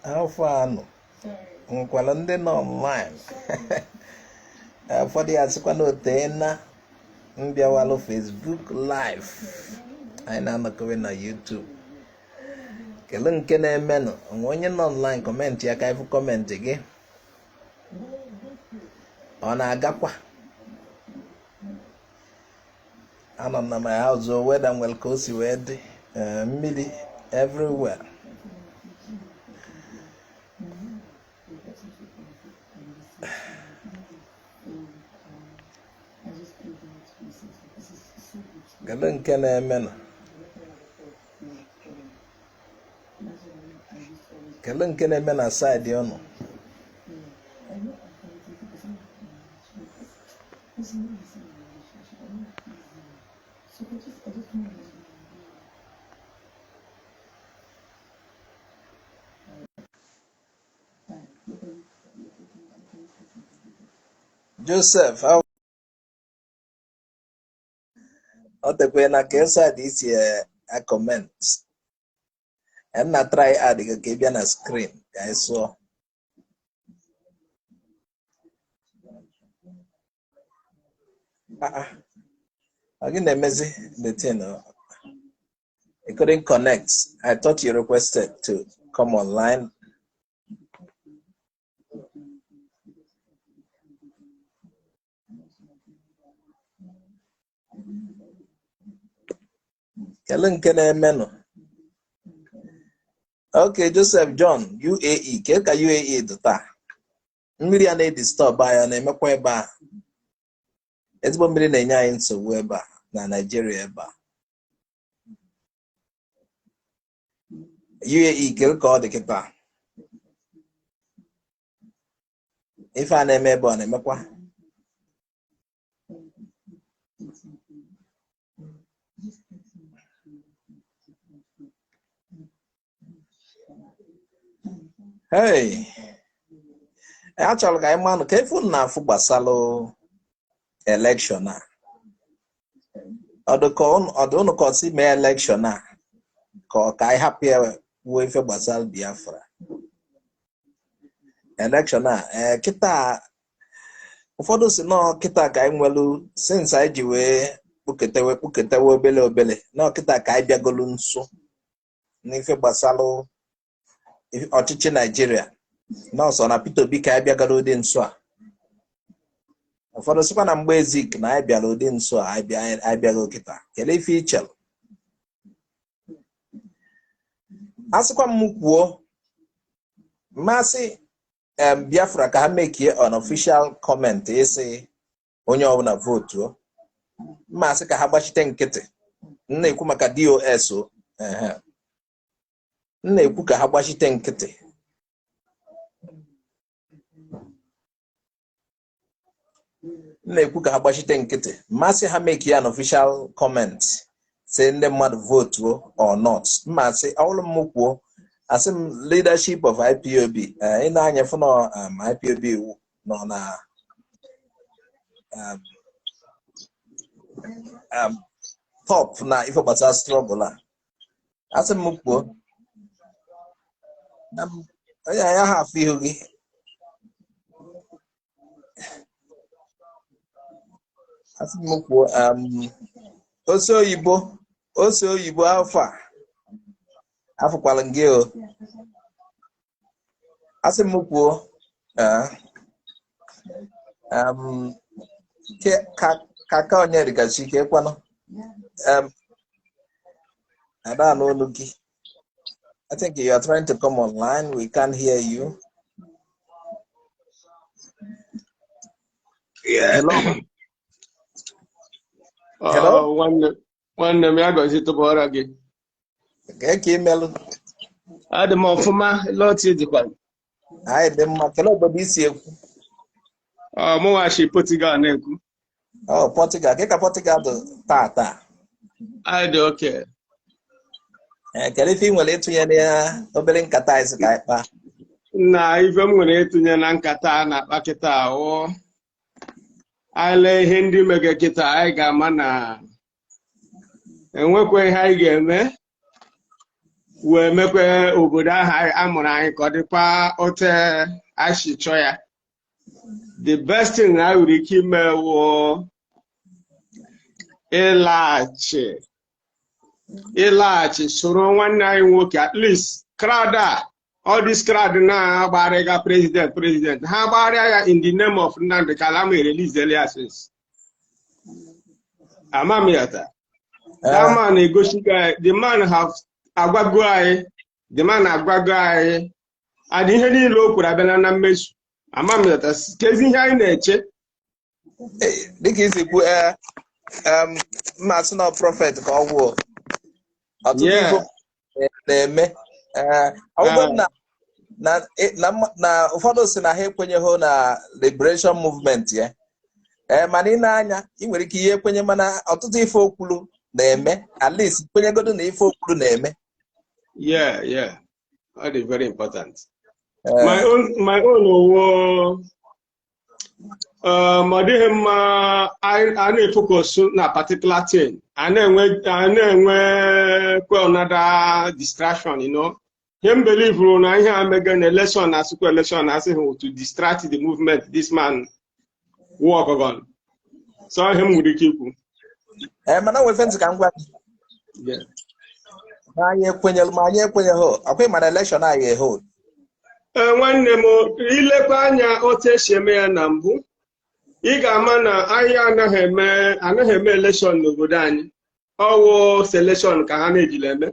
How far nụ? Nwekwara ndị nọ online. Ụfọdụ ya sịkwa na oteena m bịawalụ Facebook live. Anyị na-anọkọwe na YouTube. Kedu nke na-emenụ? O nwe onye nọ online comment ya ka anyị fụ comment gị. Ọ na-agakwa? Anọ m na my house o weather nwere ka o si wee dị mmiri everywhere. Kedu nke na-emenụ? Kedu nke na-eme na side ụnụ? Joseph, how ọ tekwe na ka side i si a comment. M na try add gị ka ị bịa na screen ka anyị sụọ. Ah, ah. Ọ gị na-emezi the thing? It couldn't connect. I thought you requested to come online. Kedu nke na-emenụ? Okay, Joseph John, UAE. Kee ka UAE dị taa? Mmiri a na-edisturb anyị ọ na-emekwa ebe a? Ezigbo mmiri na-enye anyị nsogbu ebe a na Naịjirịa ebe a. UAE kedu ka ọ dị kịta? Ife a na-eme ebe ọ na-emekwa? Hey, achọrọ ka anyị manụ ka ife unu na-afụ gbasalụ election a. Ọ dị unu ka ọ sị mee election a ka ọ ka anyị hapụ ya kwuo ife gbasara Biafra election a. Ee, kịta ụfọdụ sị nọọ kịta ka anyị nwelu since anyị ji wee kpụketewe kpụketewe obele obele, nọọ kịta ka anyị bịagolu nso n'ife gbasalụ ọchịchị Naijiria, nọọsọ na Peter Obi ka anyị bịagoro ụdị nso a. Ụfọdụ sịkwa na mgbe Zik na anyị bịara ụdị nso a anyị bịago kịta. Kedu ife i chelụ? A sịkwa m kwuo, m asị Biafra ka ha mekie an official comment ịsị onye ọbụla votuo. M asị ka ha gbachite nkịtị. M na-ekwu maka DOS o. M na-ekwu ka ha gbachite nkịtị. M na-ekwu ka ha gbachite nkịtị. M asị ha make ya an official comment sị ndị mmadụ votuo or not. M asị ọwụlụ m kwuo, asị m leadership of IPOB, ị na-anya fụ na IPOB nọ na top na ife gbasara struggle a. Asị m kwuo onye anyị aha afụ ihu gị. Asị m kwuo ose oyibo, ose oyibo afọ a afụkwala m gị o. Asị m kwuo ka ka onye dịgachi ike kwanụ ada anụ olu gị. I think you are trying to come online. We can't hear you. Yeah. Hello? Hello? Nwanne m, ya gọzie tụbọra gị. Kee ka i melụ? Adị m ọfụma, lọtị dịkwa. Anyị dị mma. Kelee obodo i si ekwu? Ọ mụnwa si Portugal na-ekwu. Ọ Portugal. Kee ka Portugal dị taa taa? Anyị dị okay. Ee, kedu ife ị nwere ịtụnyere ya obere nkata anyị sị ka anyị kpaa? Na ife m nwere ịtụnye na nkata a na-akpa kịta awụ, anyị lee ihe ndị mege kịta, anyị ga-ama na enwekwa ihe anyị ga-eme. Wee mekwe obodo ahụ a mụrụ anyị ka ọ dịkwa ote anyị si chọọ ya. The best thing anyị nwere ike ime wụ ịlaghachi soro nwanne anyị nwoke. At least crowd a, all this crowd na-agbagharịga president, president, ha gbagharịa ya in the name of Nnamdi Kanu, ama release ya since amam ya taa. That man egosigo anyị, the man have agwago anyị, the man agwago anyị, and ihe niile o kwuru abịala na mmezu. Amam ya taa kezi ihe anyị na-eche. Dịka isi kwu, ee, mma sị na prophet ka ọ gwụ ọtụtụ ife na-eme. Ee, ọgwụgwọ na ụfọdụ si na ha ekwenyeghị na liberation movement ya. Ee, mana ị na-anya, ị nwere ike ihe ekwenye, mana ọtụtụ ife okwulu na-eme, at least kwenyegodo na ife okwulu na-eme. Yeah, that is very important. My own owo, ọ dịghị mma a na-efocus na particular thing, a na-enwe kwe another distraction. Ihe m believe na ihe a mega na election na asịkwa election asịghị to distract the movement this man work on. So ihe m nwere ike ikwu. Ee, mana nwe ntị ka m gwa gị. Ma anyị ekwenyere, ma anyị ekwenyeghị, ọkwa mana election anyị ehold. Ee, nwanne m, ilekwa anya otu esi eme ya na mbụ, ị ga-ama na anyị anaghị eme election n'obodo anyị. Ọwụ selection ka ha na-ejila eme.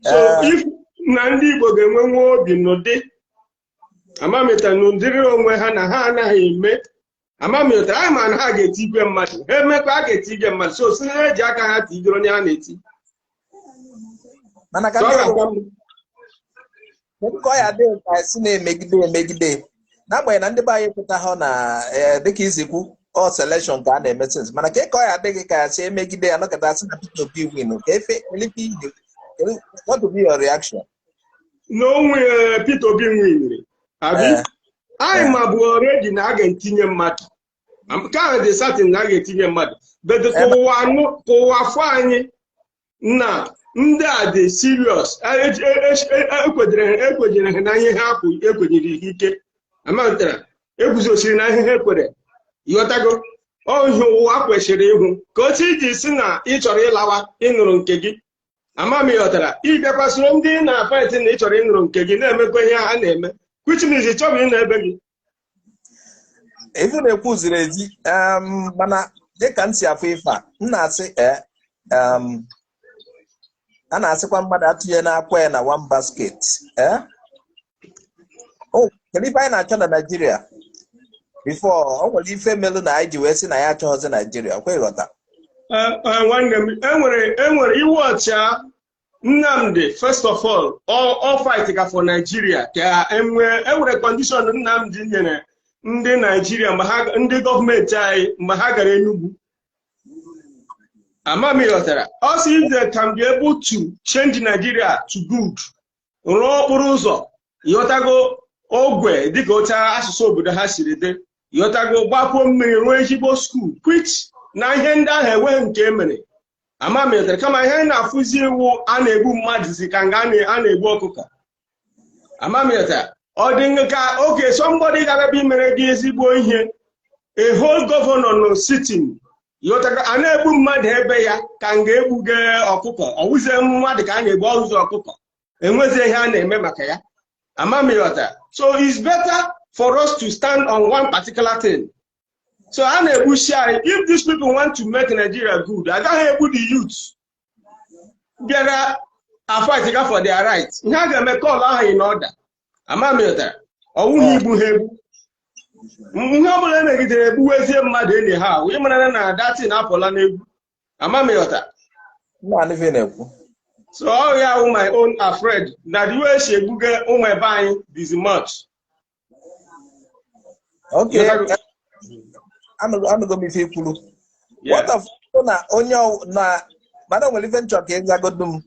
So if na ndị Igbo ga-enwe nwa obi n'ụdị amamịta n'ụdịrị onwe ha na ha anaghị eme amamịta, anyị ma na ha ga-eti igwe mmadụ, ha emekwa, a ga-eti igwe mmadụ. So si ha eji aka ha tigoro onye ha na-eti. Mana ka So ọ ndị ga-aka mma. Kedu ka ọ ya dị ka esi na-emegide emegide, n'agbanyeghị na ndị be anyị ekwetaghọ na ee, dịka isi kwu, ọ selection ka a na-eme since, mana ka ọ ya adịghị ka ya si emegide ya, nọkọta sị na Peter Obi win, ka efe elife ihe, what will be your reaction? N'onwe Peter Obi winiri abi? Ee. Anyị ma bụ already na a ga-etinye mmadụ. Nke ahụ dị certain na a ga-etinye mmadụ, but ka ụwa nụ, ka ụwa fụ anyị na ndị a dị serious, ekwenyere ha na ihe ha kwụ, ekwenyere ha ike amalitara eguzosiri na ihe ha ekwere. Ịghọtago? Ọ ihe ụwa kwesịrị ịhụ ka otu iji si na ị chọrọ ịlawa ịnụrụ nke gị. Ama m ịghọtara? Ịbịakwa soro ndị na-fight na ị chọrọ ịnụrụ nke gị na-emekwa ihe ha na-eme, which means ị chọrọ ịnọ ebe gị. Ife na-ekwu ziri ezi, mana dịka m si afụ ife a, m na-asị a na-asịkwa mmadụ atụnye n'akwa ya na one basket. O kedu ife anyị na-achọ na Naịjirịa before o nwere ife melụ na anyị ji wee sị na ya achọghịzi Naịjirịa? Ọkwa ịghọta? Nwanne m, enwere iwu ọcha. Nnamdi, first of all fight ka for Nigeria ka enwere condition Nnamdi nyere ndị Nigeria mgbe ha, ndị gọọmenti anyị, mgbe ha gara Enugu. Ama m ịghọtara? Ọ sị if they can be able to change Nigeria to good, rụọ okporo ụzọ, ịghọtago, ogwe dịka otu asụsụ obodo ha siri dị, ịghọtago, gbapuo mmiri, rụọ ezigbo school, which na ihe ndị ahụ enweghị nke e mere. Ama m ịghọtara? Kama ihe anyị na-afụzi iwu a na-egbu mmadụ si ka nga a na-egbu ọkụkọ. Ama m ịghọtara? Ọ dị ka oge somebody ga-abịa imere gị ezigbo ihe, a whole governor nọ sitting, ịghọtago, a na-egbu mmadụ ebe ya ka m ga-egbuge ọkụkọ. Ọwụzie mmadụ ka a na-egbu, ọzụzụ ọkụkọ, enwezi ihe a na-eme maka ya. Ama m ịghọtara? So it's better for us to stand on one particular thing. So a na-egbusi anyị. If these people want to make Nigeria good, agaghị egbu the youth bịara afight ga for their right. Ihe a ga-eme, call ahụ in order. Ama m ịghọtara? Ọwụghị igbu ha egbu. Ihe ọ bụla emegidere egbuwezie mmadụ enyi ha, ịmara na datin apụla n'egwu. Ama m ịghọtara? Nna, ife na-ekwu. So ọ ya wụ my own afraid na the way esi egbuge ụmụ ebe anyị is much. Okay, anụgo m ife ikwuru. What of na onye na mana o nwere ife nchọ ka ịzagodu m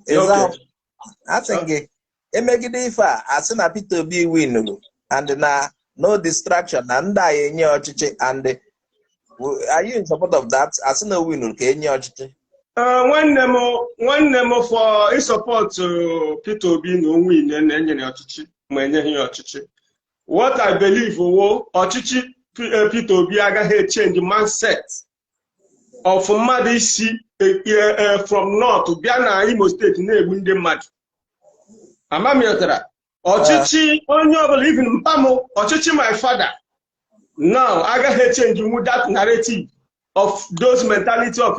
ịza? Asị gị emegide ife a, asị na Peter Obi winuru and na no distraction, na ndị a enye ọchịchị, and are you in support of that? Asị na o winuru ka enye ọchịchị. Nwanne m, for ịsupport Peter Obi na onwe ine na enyere ọchịchị ma enyeghị ya ọchịchị, what I believe wo ọchịchị Peter Obi agaghị echange mindset of mmadụ isi from north bịa na Imo Steeti na-egbu ndị mmadụ. Amamịtara ọchịchị onye ọbụla, even mpa m, ọchịchị my father now agaghị echange wu that narrative of those mentality of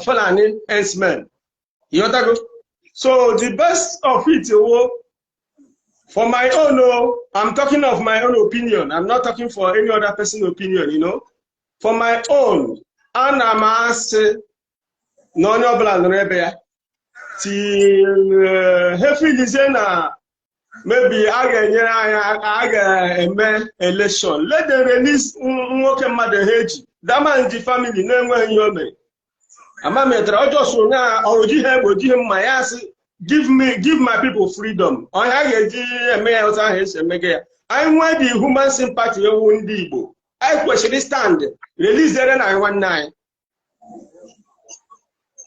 Fulani herdsmen. Ịghọtago? So the best of it wo, for my own, oh, I'm talking of my own opinion. I'm not talking for any other person opinion. For my own, ana m asị na onye ọbụla nọrọ ebe ya till ha feelizie na maybe a ga-enyere anyị, a ga-eme election. Let them release nwoke mmadụ ha eji daman ji family na-enweghị ihe o mere. Amametara ọjọọ so na ojighị egbe, ojighị mma, ya sị, "Give me, give my people freedom." Ọhịa a ga-eji eme ya otu ahụ esi emege ya. Anyị nwee the human sympathy ewu ndị Igbo, anyị kwesịrị stand release na anyị nwanne anyị,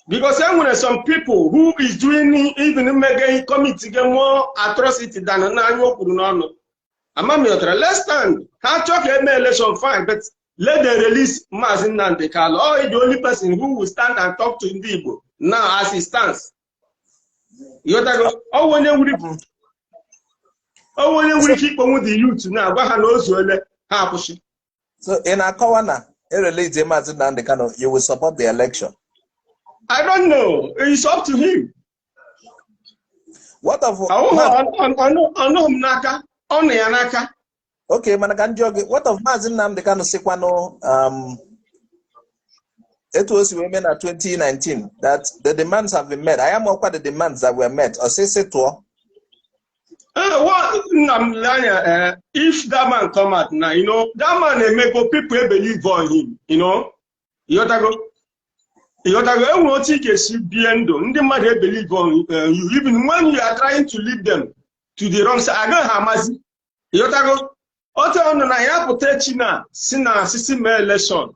because e nwere some people who is doing even mege commit ge more atrocity than n'anya o kwuru n'ọnụ. Amamiotara, let's stand. Ha chọọ ka eme election, fine, but let them release Maazị Nnamdi Kanu. Oh, the only person who will stand and talk to ndị Igbo now as it stands. Ịghọtago? Ọ wụ onye nwere ike ikponwu the youth na-agwa ha na o zuole, ha akwụsị. So ị na-akọwa na erelease Maazị Nnamdi Kanu, you will support the election? I don't know. It's up to him. What of Ọnụghị m n'aka, ọ nọ ya n'aka. Okay, mana ka m jụọ gị, what of Maazị Nnamdi Kanu sikwanụ etu o si wee mee na 2019, that the demands have been met? I am ọkwa the demands that were met, ọsịsị tụọ. What nna m lee anya, if that man come out now, that man emego people believe on him. Ịghọtago? Ịghọtago? Enwere otu ị ga-esi bie ndụ ndị mmadụ ebelieve on you, even when you are trying to lead them to the wrong side, agaghị amazi. Ịghọtago? Otu ọ nọ na ya pụta echi na si na asịsị mee election,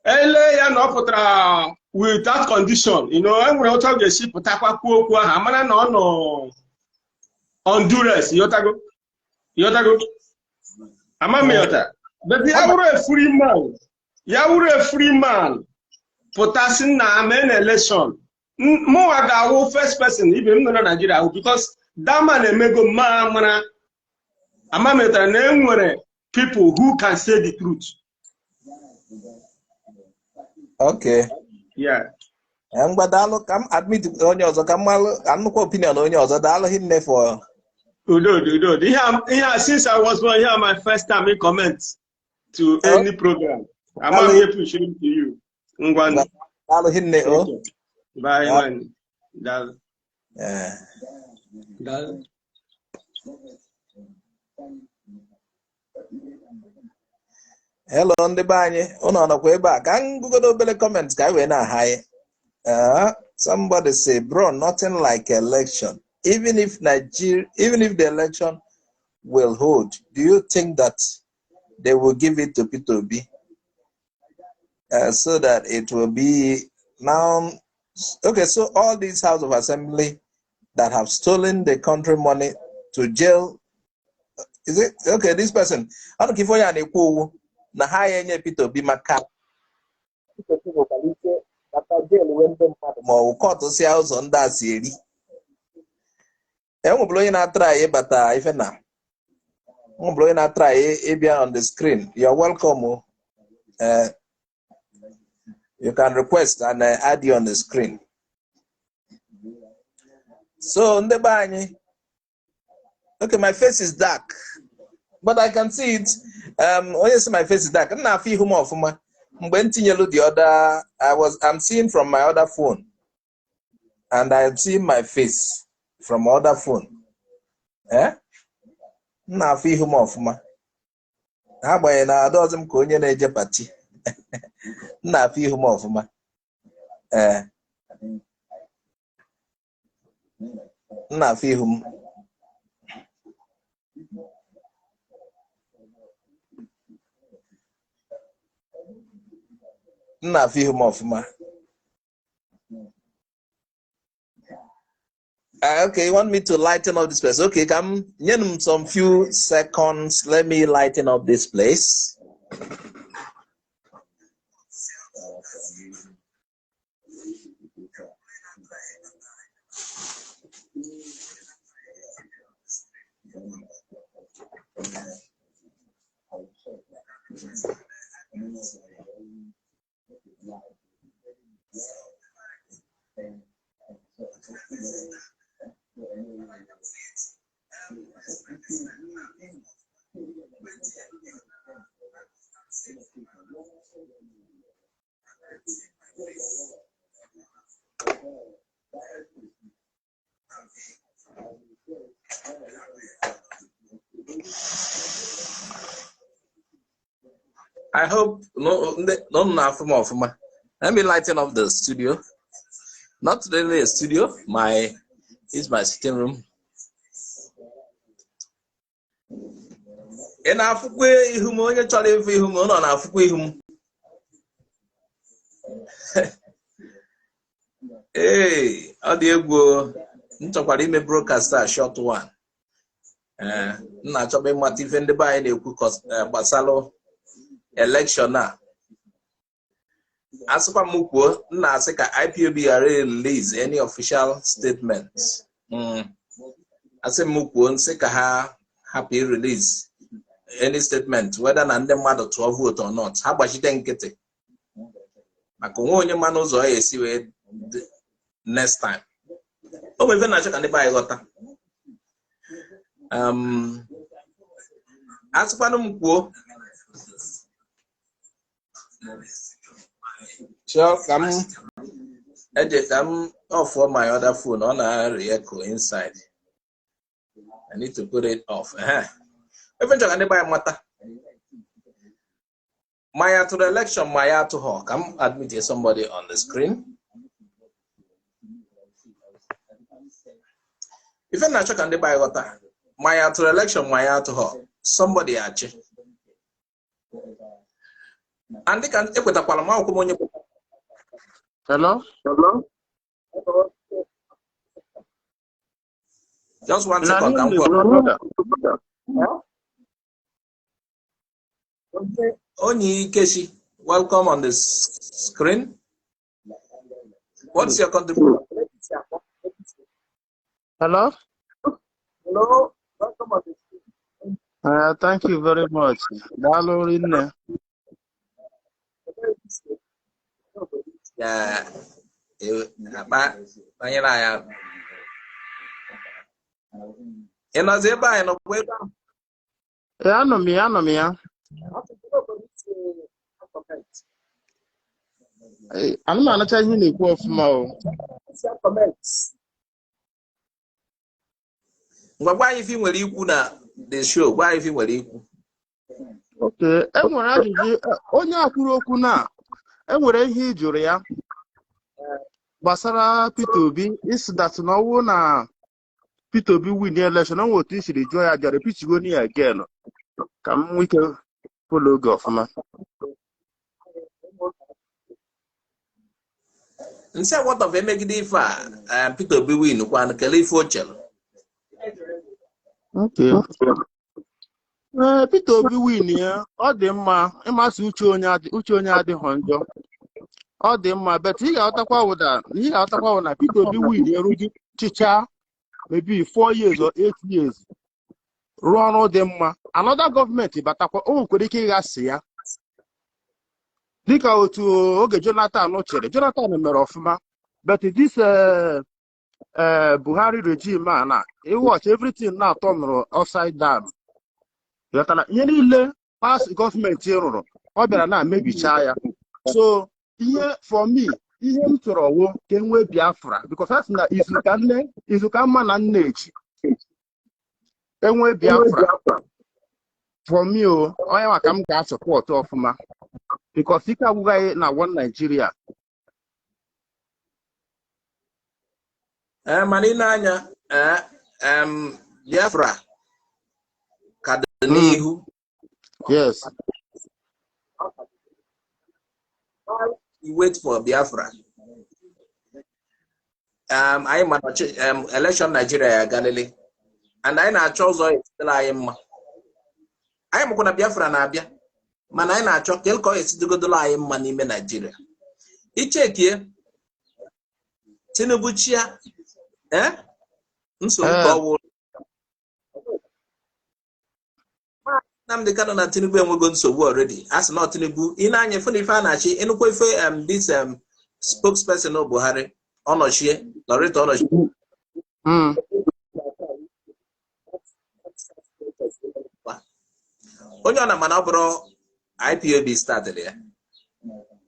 ele ya na ọ pụtara with that condition, enwere otu ọ ga-esi pụtakwa kwuo okwu ahụ, amara na ọ nọ on duress. Ịghọtago? Ịghọtago? Ama m ịghọta. But ya wụrụ a free man, ya wụrụ a free man pụtasị na mee na election, mụnwa ga-awụ first person ibe m nọ na Nigeria ahụ, because that man emego mma mara ama metara na enwere people who can say the truth. Okay. Yeah. Ngwa, daalụ. Ka m admit onye ọzọ, ka m malụ, ka m nụkwa opinion onye ọzọ. Daalụ hinne for Udo, udo, udo. Ihe a, since I was born, here my first time in comment to any program. I'm Daalụ. here pushing to you. Ngwa. Daalụ hinne o. Bye, man. Daalụ. Daalụ. Hello, ndị be anyị, unu nọkwa ebe a? Ka m gụgodo obere comment ka anyị wee na-aha anyị. Somebody say, "Bro, nothing like election. Even if Nigeria, even if the election will hold, do you think that they will give it to Peter Obi so that it will be now?" Okay, so all these House of Assembly that have stolen the country money to jail. Is it okay? This person, I don't care if na-ekwu owu na ha ya enye Peter Obi maka Peter Obi nwekwara ike maka jail wee ndị mmadụ ma ọ bụ court si ụzọ ndị a si eri. Enwebụrụ onye na-atry ịbata ife na nwebụrụ onye na-atry ịbịa on the screen. You're welcome o. You can request and add you on the screen. So ndị be anyị, okay, my face is dark, but I can see it. Onye si my face is dark, m na-afụ ihu m ọfụma mgbe m tinyelu the other. I'm seeing from my other phone and I'm seeing my face from other phone. Eh, m na-afụ ihu m ọfụma, agbanyeghị na adọghịzị m ka onye na-eje party. M na-afụ ihu m ọfụma. Ee, m na-afụ ihu m. M na-afụ ihu m ọfụma. Okay, you want me to lighten up this place? Okay, come, nye m some few seconds. Let me lighten up this place. I hope no no na-afụ m ọfụma. Let me lighten up the studio. Not really a studio. My is my sitting room. Ị na-afụkwa ihu m? Onye chọrọ ịfụ ihu m, ọ nọ na-afụkwa ihu m. Ee, ọ dị egwu o. M chọkwara ime broadcast a short one. Ee, m na-achọba ịmata ife ndị be anyị na-ekwu gbasalụ election a. Asịkwa m kwuo, m na-asị ka IPOB ghara release any official statement. Asị m kwuo, nsị ka ha hapụ release any statement, whether na ndị mmadụ tụọ vote or not. Ha gbachite nkịtị maka onwe onye mmanụ ụzọ ya esi wee next time. O nwere ife na-achọ ka ndị be anyị ghọta. Asịkwanụ m kwuo, chọọ ka m eje ka m off my other phone. Ọ na-arị echo inside. I need to put it off. Ife nchọ ka ndị be anyị mata, ma ya tụrụ election, ma ya atụghọ, ka m admit somebody on the screen. Ife na-achọ ka ndị be anyị ghọta, ma ya tụrụ election, ma ya atụghọ, somebody achị. And dịka ekwetakwala m akwụkwọ m onye. Hello? Hello? Just one second ka m kwuo. Onye Ikechi, welcome on the screen. What's your contribution? Hello? Hello, welcome on the screen. Thank you very much. Daalụ rinne. Ya akpa banyere anyị. Ị nọzi ebe anyị nọkwa ebe ahụ? Ee, anọ m ya, anọ m ya. Ee, ana m anụcha ihe ị na-ekwu ọfụma o. Ngwa, gwa anyị ife ị nwere ikwu na the show. Gwa anyị ife ị nwere ikwu. Okay, e nwere ajụjụ onye a kwuru okwu na e nwere ihe ị jụrụ ya gbasara Peter Obi, isi that na ọwụ na Peter Obi win election. O nwere otu i siri jụọ ya, jụọ, repeat go ya again ka m nwee ike follow oge ọfụma. Nsị, what of emegide ife a, Peter Obi win kwanụ, kelee ife o chere? Okay. Ee, Peter Obi win ya, ọ dị mma. Ịmasị uche onye adịghị njọ, ọ dị mma, but ị ga-aghọtakwa wụ na Peter Obi win erughị chịcha maybe 4 years or 8 years, rụọ ọrụ dị mma, another gọọmenti batakwa, o nwekwara ike ịghasị ya, dịka otu oge Jonathan chịrị. Jonathan mere ọfụma, but this Buhari regime a na watch everything na-atọ nụrụ upside down. Ghọtara? Ihe niile past gọọmenti rụrụ, ọ bịara na-emebicha ya. So ihe for me, ihe m chọrọ wụ ka e nwee Biafra, because a sị na izu ka nne, izu ka mma na nne echi enwee Biafra. For me o, onye maka m ga-asupport ọfụma, because ike agwụghị anyị na one Nigeria. Ee, mana ị na-anya, ee, Biafra ka dị n'ihu. Yes. we wait for Biafra, anyị ma na election Nigeria ya agalili and anyị na-achọ ụzọ esitela anyị mma. Anyị makwa na Biafra na-abịa, mana anyị na-achọ ka ọ esidogodolo anyị mma n'ime Nigeria. Ichekie Tinubu chia, nsogbu ka ọ wụ. Nnamdi Kanu na Tinubu enwego nsogbu already. A sị na Tinubu ị na-anya ife na ife a na-achị ịnụkwa ife this spokesperson Buhari ọnọchie Loretta ọnọchie. Onye ọ na mana ọ bụrụ IPOB startịrị ya.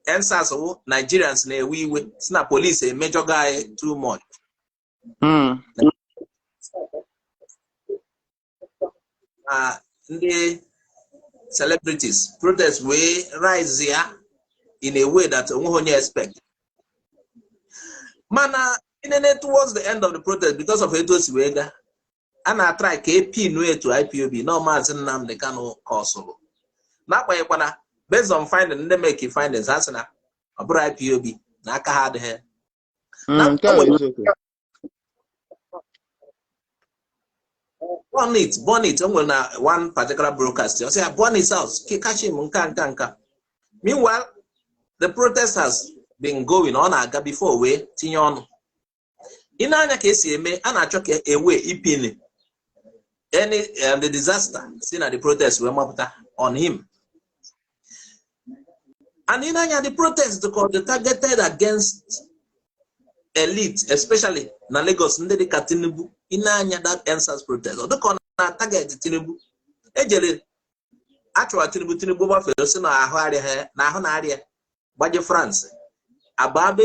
EndSARS wụ Nigerians na-ewe iwe si na polisi emejọgo anyị too much. Na ndị celebrities protest wee rise ya in a way that onweghị onye expect. Mana inene towards the end of the protest, because of etu o si wee gaa, a na-atry ka e pinu etu IPOB na Maazị Nnamdi Kanu ka ọ sụrụ. N'agbanyeghịkwa na based on finding ndị make findings, ha sị na ọ bụrụ IPOB na aka ha adịghị. Nke a eziokwu. Burn it, burn it. O nwere na one particular broadcast, ọ sị ya burn his house, catch him, nka nka nka. Meanwhile, the protest has been going, ọ na-aga before wee tinye ọnụ. Ị na-anya ka esi eme, a na-achọ ka ewe ipin any the disaster si na the protest wee mapụta on him. And ị na-anya the protest because targeted against elite, especially na Lagos, ndị dịka Tinubu. Ị na-anya that EndSARS protest, ọ dịka ọ na-target Tinubu. Ejere achọwa Tinubu, Tinubu gbafere si na ahụ arịa na ahụ na-arịa gbaje France ababe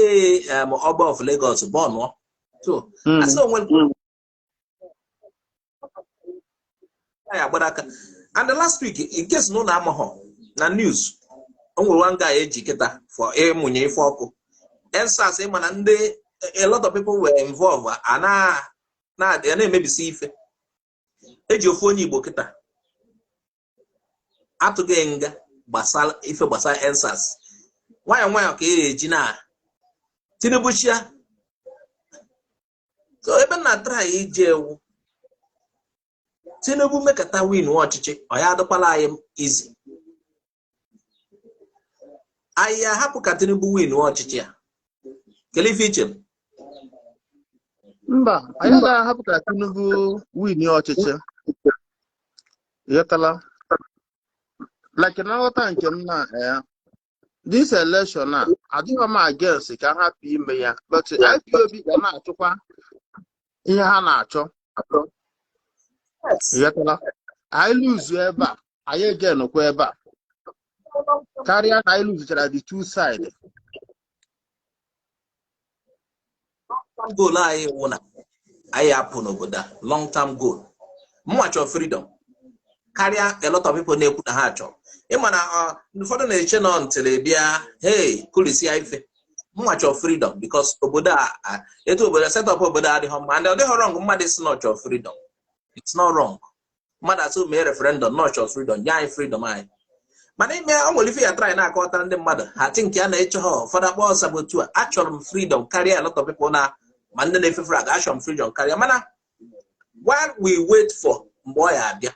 Ọba of Lagos bọnụọ. So asị onwe ya agbara aka. And the last week, in case na ụlọ amaghọ na news, o nwere one guy eji kịta for ịmụnye ife ọkụ. EndSARS ịma na ndị a lot of people were involved, a na-emebisi ife. Eji ofu onye Igbo kịta atụghị nga gbasara ife gbasara EndSARS. Nwayọọ nwayọọ ka e eji na Tinubu chia. So ebe na try ije ewu Tinubu mekata win ọchịchị, ọ ya adịkwala anyị izi. Anyị ahapụ ka Tinubu win ọchịchị a. Kedu ife iche? Mba, anyị agaghị ahapụ ka Tinubu win ọchịchị. Ịghọtala? Like na nghọta nke m na this election a adịghị m against ka ha hapụ ime ya, but IPOB ga na-achọkwa ihe ha na-achọ. Ịghọtala? Anyị luzu ebe a, anyị egenụkwa ebe a karịa na anyị luzuchara the two side. Goal anyị wụ na anyị apụ n'obodo a, long term goal. Mụnwa chọrọ freedom karịa a lot of people na-ekwu na ha chọrọ. Ịma na ụfọdụ na-eche nọ ntịrị bịa hey kulisia ife. Mụnwa chọrọ freedom because obodo a etu obodo setup obodo adịghị mma, and ọ dịghị wrong mmadụ si na ọ chọrọ freedom. It's not wrong. Mmadụ asị mee referendum na ọ chọrọ freedom, nye anyị freedom anyị. Mana ime o nwere ife ya try na-akọwatara ndị mmadụ ha ti nke a na-eche ha ụfọdụ akpọ sabotu a achọrọ m freedom karịa a lot of people na ma ndị na-efe flag achọrọ m freedom karịa. Mana while we wait for mgbe ọ ya abịa,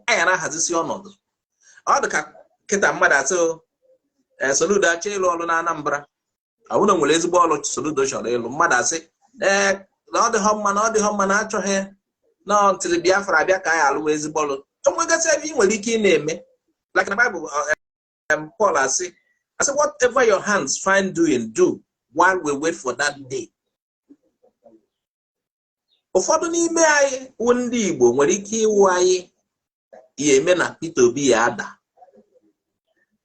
anyị na-ahazisi ọnọdụ. Ọ dị ka kịta mmadụ asị Soludo achọ ịlụ ọrụ na Anambra, ọ bụrụ na nwere ezigbo ọrụ Soludo chọrọ ịlụ, mmadụ asị ee na ọ dịghọ mma na ọ dịghọ mma na achọghị na ntịrị Biafra abịa ka anyị alụwa ezigbo ọrụ. O nwegasị ebe ị nwere ike ị na-eme. Like in the Bible, Paul asị, whatever your hands find doing, do while we wait for that day. Ụfọdụ n'ime anyị wụ ndị Igbo nwere ike ịwụ anyị ya eme na Peter Obi ya ada.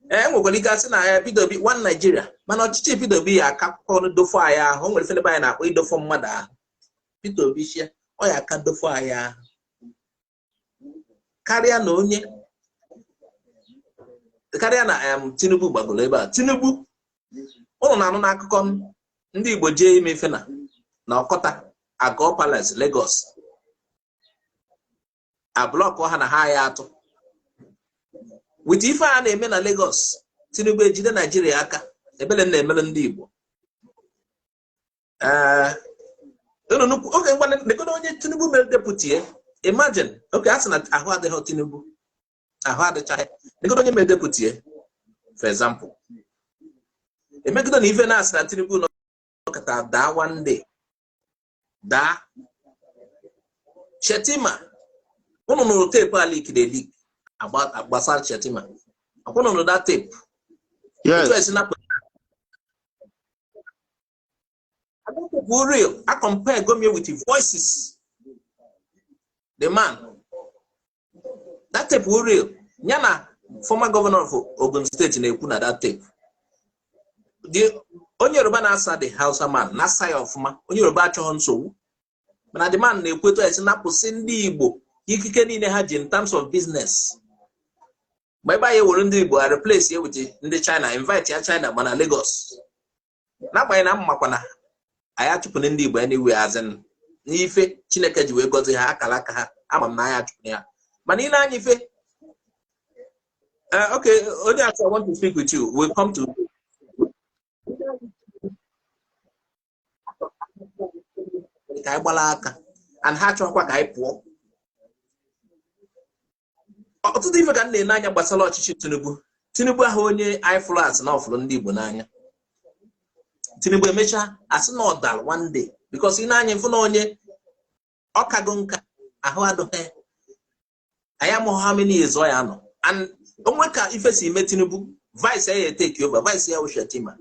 E nwekwara ike asị na ya Peter Obi one Nigeria, mana ọchịchị Peter Obi ya aka akwụkwọ dofo anyị ahụ. O nwere ife anyị na-akpọ idofo mmadụ ahụ. Peter Obi chia, ọ ya aka dofo anyị ahụ karịa na onye karịa na Tinubu gbagoro ebe a. Tinubu ụnụ na-anụ n'akụkọ ndị Igbo jee ime ife na Ọkọta Agọ Palace Lagos a blọkụ ha na ha ya atụ with ife a na-eme na Lagos. Tinubu ejide Naijiria aka Ebele na-emere ndị Igbo. Ee, oge ngwa onye Tinubu mere deputy, imagine. Okay, a sị na ahụ adịghị Tinubu, ahụ adịchaghị. Negodo onye mere deputy, for example. Emegido na ife na-asị na Tinubu nọkọta daa one day, daa. Shetima, unu nụrụ tape a leak dey leak gbasara Shetima? Akwụ nụrụ that tape? Yes. Etu esi napụ bụ real. I compare Gomie with the voices, the man, that tape wụ real. Ya na former governor of Ogun State na-ekwu na that tape. The onye Yoruba na-asa the Hausa man na-asa ya ọfụma. Onye Yoruba achọghị nsogbu, mana the man na-ekwu etu esi napụsị ndị Igbo ikike niile ha ji in terms of business. Ma ebe anyị ewere ndị Igbo a replace ya with ndị China, invite ya China mana Lagos. N'agbanyeghị na mmakwa na anyị achụpụrụ ndị Igbo anyway, as in n'ife Chineke ji wee gọzie ha, akara aka ha, ama m na anyị achụpụrụ ya, mana ị na-anya ife. Okay, onye I want to speak with you. We'll come to ka anyị gbara aka and ha achọghịkwa ka anyị pụọ. Ọtụtụ ife ka m na-ene anya gbasara ọchịchị Tinubu. Tinubu ahụ onye anyị fụrụ asị na ọfụrụ ndị Igbo n'anya. Tinubu emechaa asị na ọ dara one day, because ị na-anya mfụ na onye ọkago nka, ahụ adịghị anyị, amụghị how many years ọ ya nọ. And onwe ka ife si eme Tinubu, vice ya take over, vice ya wụ Shetima.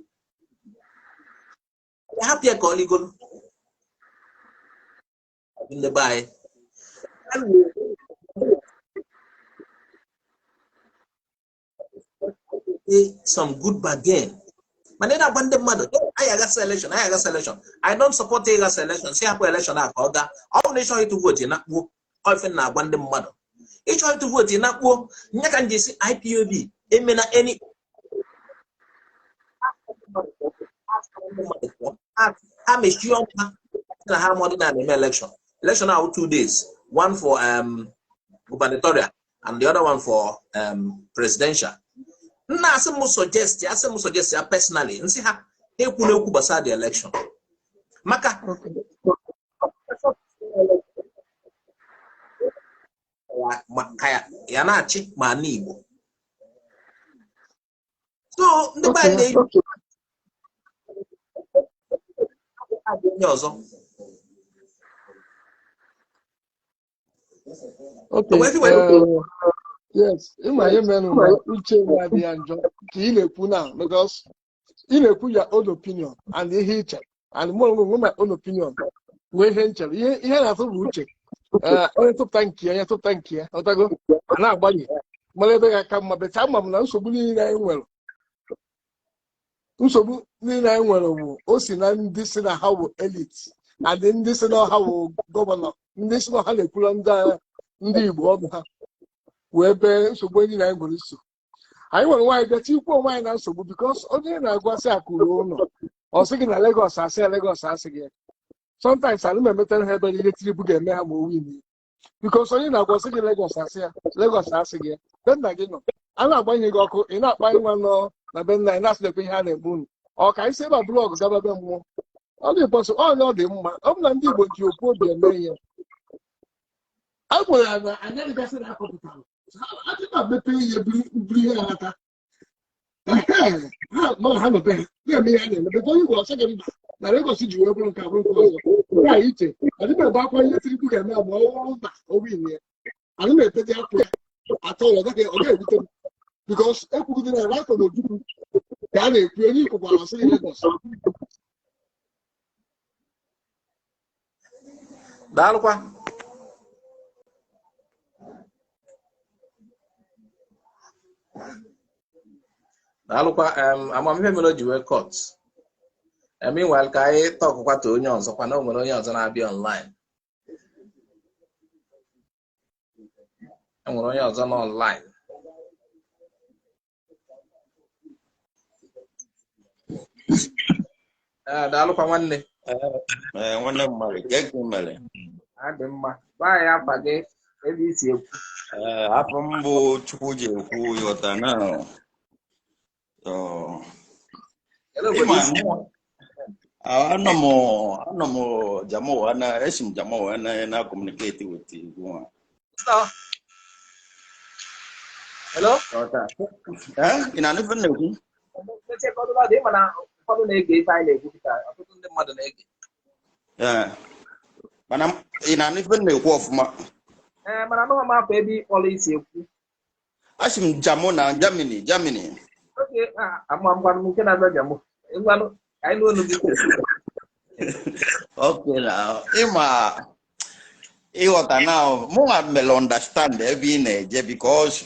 Ya hapụ ya ka ọ ligolo ndị be anyị. Some good bargain, mana ị na-agwa ndị mmadụ anyị aghasa election, anyị aghasa election. I don't support ịghasa election. Si hapụ election a ka ọ gaa. Ọ bụrụ na ị chọghị ịtụ vote, na-akpuo ife na-agwa ndị mmadụ, ịchọghị ịtụ vote, na-akpuo nye ka m ji si IPOB emena any ha mechie ọnụ ha na ha mọdụ na eme election. Election ahụ 2 days, one for gubernatorial and the other one for presidential. Nna, asị m suggest, asị m suggest ya personally, nsị ha ekwu n'okwu gbasara the election maka ka ya na-achị ma n'Igbo. So ndị be anyị na-eyi onye ọzọ. Okay, yes, ịma ihe mere na uche m adịghị njọ ka ị na-ekwu na, because ị na-ekwu your own opinion and ihe ị chere, and mụ onwe m my own opinion, nwee ihe m chere. Ihe na-atụ bụ uche onye tụpụta nke ya, onye tụpụta nke ya, ọtago a na-agbalị mara ebe ga-aka mma. Becha ama m na nsogbu niile anyị nwere, nsogbu niile anyị nwere bụ o si na ndị si na ha bụ elite and ndị si na ha bụ governor, ndị si na ha na-ekwuru ndị Igbo ọnụ ha, wee bee nsogbu niile anyị nwere. So anyị nwere nwaanyị bịa tikwu onwe anyị na nsogbu, because onye na-agwasị akụrụ ụlọ, ọ sị gị na Lagos asị ya, Lagos asị gị ya. Sometimes ana m emetara ha ebe ihe Tinubu ga-eme ha ma o win, because onye na-agwa sị gị Lagos asị ya, Lagos asị gị ya, be nna gị nọ a na-agbanye gị ọkụ, ị na-akpa nwa nọ na be nna anyị na-asịlekwa ihe a na-eme unu. Ọ ka anyị si ebe a bụrụ ọgụ gaba be mmụọ, ọ dị possible ọ na ọ dị mma. Ọ bụ na ndị Igbo ji okwu obi eme ihe a gwara ya na anyị dịgasị na akọpụtara adịghị mepe ihe buru ihe ha ata ha nọbe ha na-eme ihe a na-eme. Bete onye Igbo ọsọ gị mba na Lagos ji wee bụrụ nke abụrụ nke ọzọ ya iche adịghị ebe akwa ihe Tinubu ga-eme ma ọ bụrụ mba o win ya. Ana m etete akwa ya atọ ụlọ ọ ga-ewute m, because ekwugide na right from Ojukwu ka a na-ekwu onye Igbo gwara ọsị gị Lagos. Daalụkwa. Daalụkwa. Amamihe mere o ji wee cut. Meanwhile, ka anyị tọkụkwa to onye ọzọ kwa na o nwere onye ọzọ na-abịa online. E nwere onye ọzọ nọ online. Ee, daalụkwa nwanne. Ee, nwanne m mmadụ, nke gị mere? Adị mma. Gwa anyị afa gị, ebe i si ekwu. Ee, afọ m bụ Chukwu ji ekwu, ịghọta na. Kedu obodo Ịma isi? Anọ m Jamowa na esi m Jamowa na communicate with you. Nnọọ. Hello? Eh? Ị na-anụ ife m na-ekwu? Mechie ka ọ dụla dị, ịma na ụfọdụ na-ege ife anyị na-ekwu kịta, ọtụtụ ndị mmadụ na-ege. Ee. Mana ị na-anụ ife m na-ekwu ọfụma? Ee, mana anụghị m afọ ebe ịkpọrọ isi ekwu. Asị m Jamo na Germany, Germany. Oge ama ngwanụ m nke na-aza Jamo. Ngwanụ, ka anyị nụ olu gị. Okay na ịma ịghọta na mụnwa mere understand ebe ị na-eje because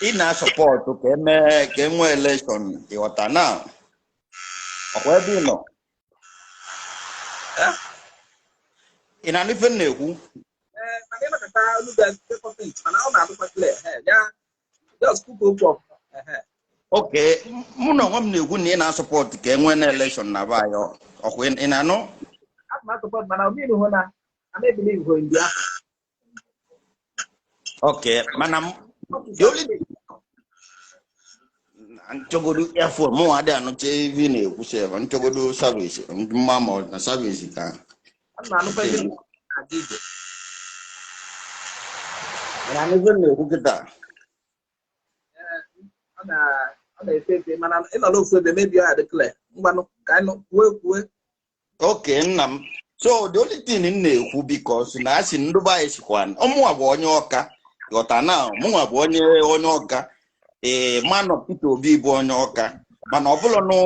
ị na-asupport ka eme ka e nwee election, ịghọta na ọkwa ebe ị nọ. Eh? Ị na-anụ ife m na-ekwu? Ee, mana ịnọkọta olu gị adịkwa faint, mana ọ na-adịkwa clear. Ee, ya just kwupụ okwu ọfụma. Ehe. Okay, mụ na onwe m na-ekwu na ị na-asupport ka e nwee na election na be anyị, ọkwa ị na-anụ? Ana m asupport, mana o mean hụ na ana ebelieve hụ in Biafra. Okay, mana the only nchọgodo earphone mụ adịghị anụcha ife ị na-ekwu sef. Nchọgodo service mma ma ọ na service ka. Ana m anụkwa ebe ị na-aga ije. Ị na-anụ ife m na-ekwu kịta? Ee, ọ na-efe efe, mana ị nọ n'ofu ebe mebi ọ adị clear. Ngwanụ, ka anyị nụ kwuo kwuo. Okay, nna m, so the only thing m na-ekwu, because na asị ndị be anyị sikwa ọmụnwa bụ onye Ọka, ghọta na mụnwa bụ onye Ọka. Ee, manọ Peter Obi bụ onye Ọka, mana ọ bụrụ nụ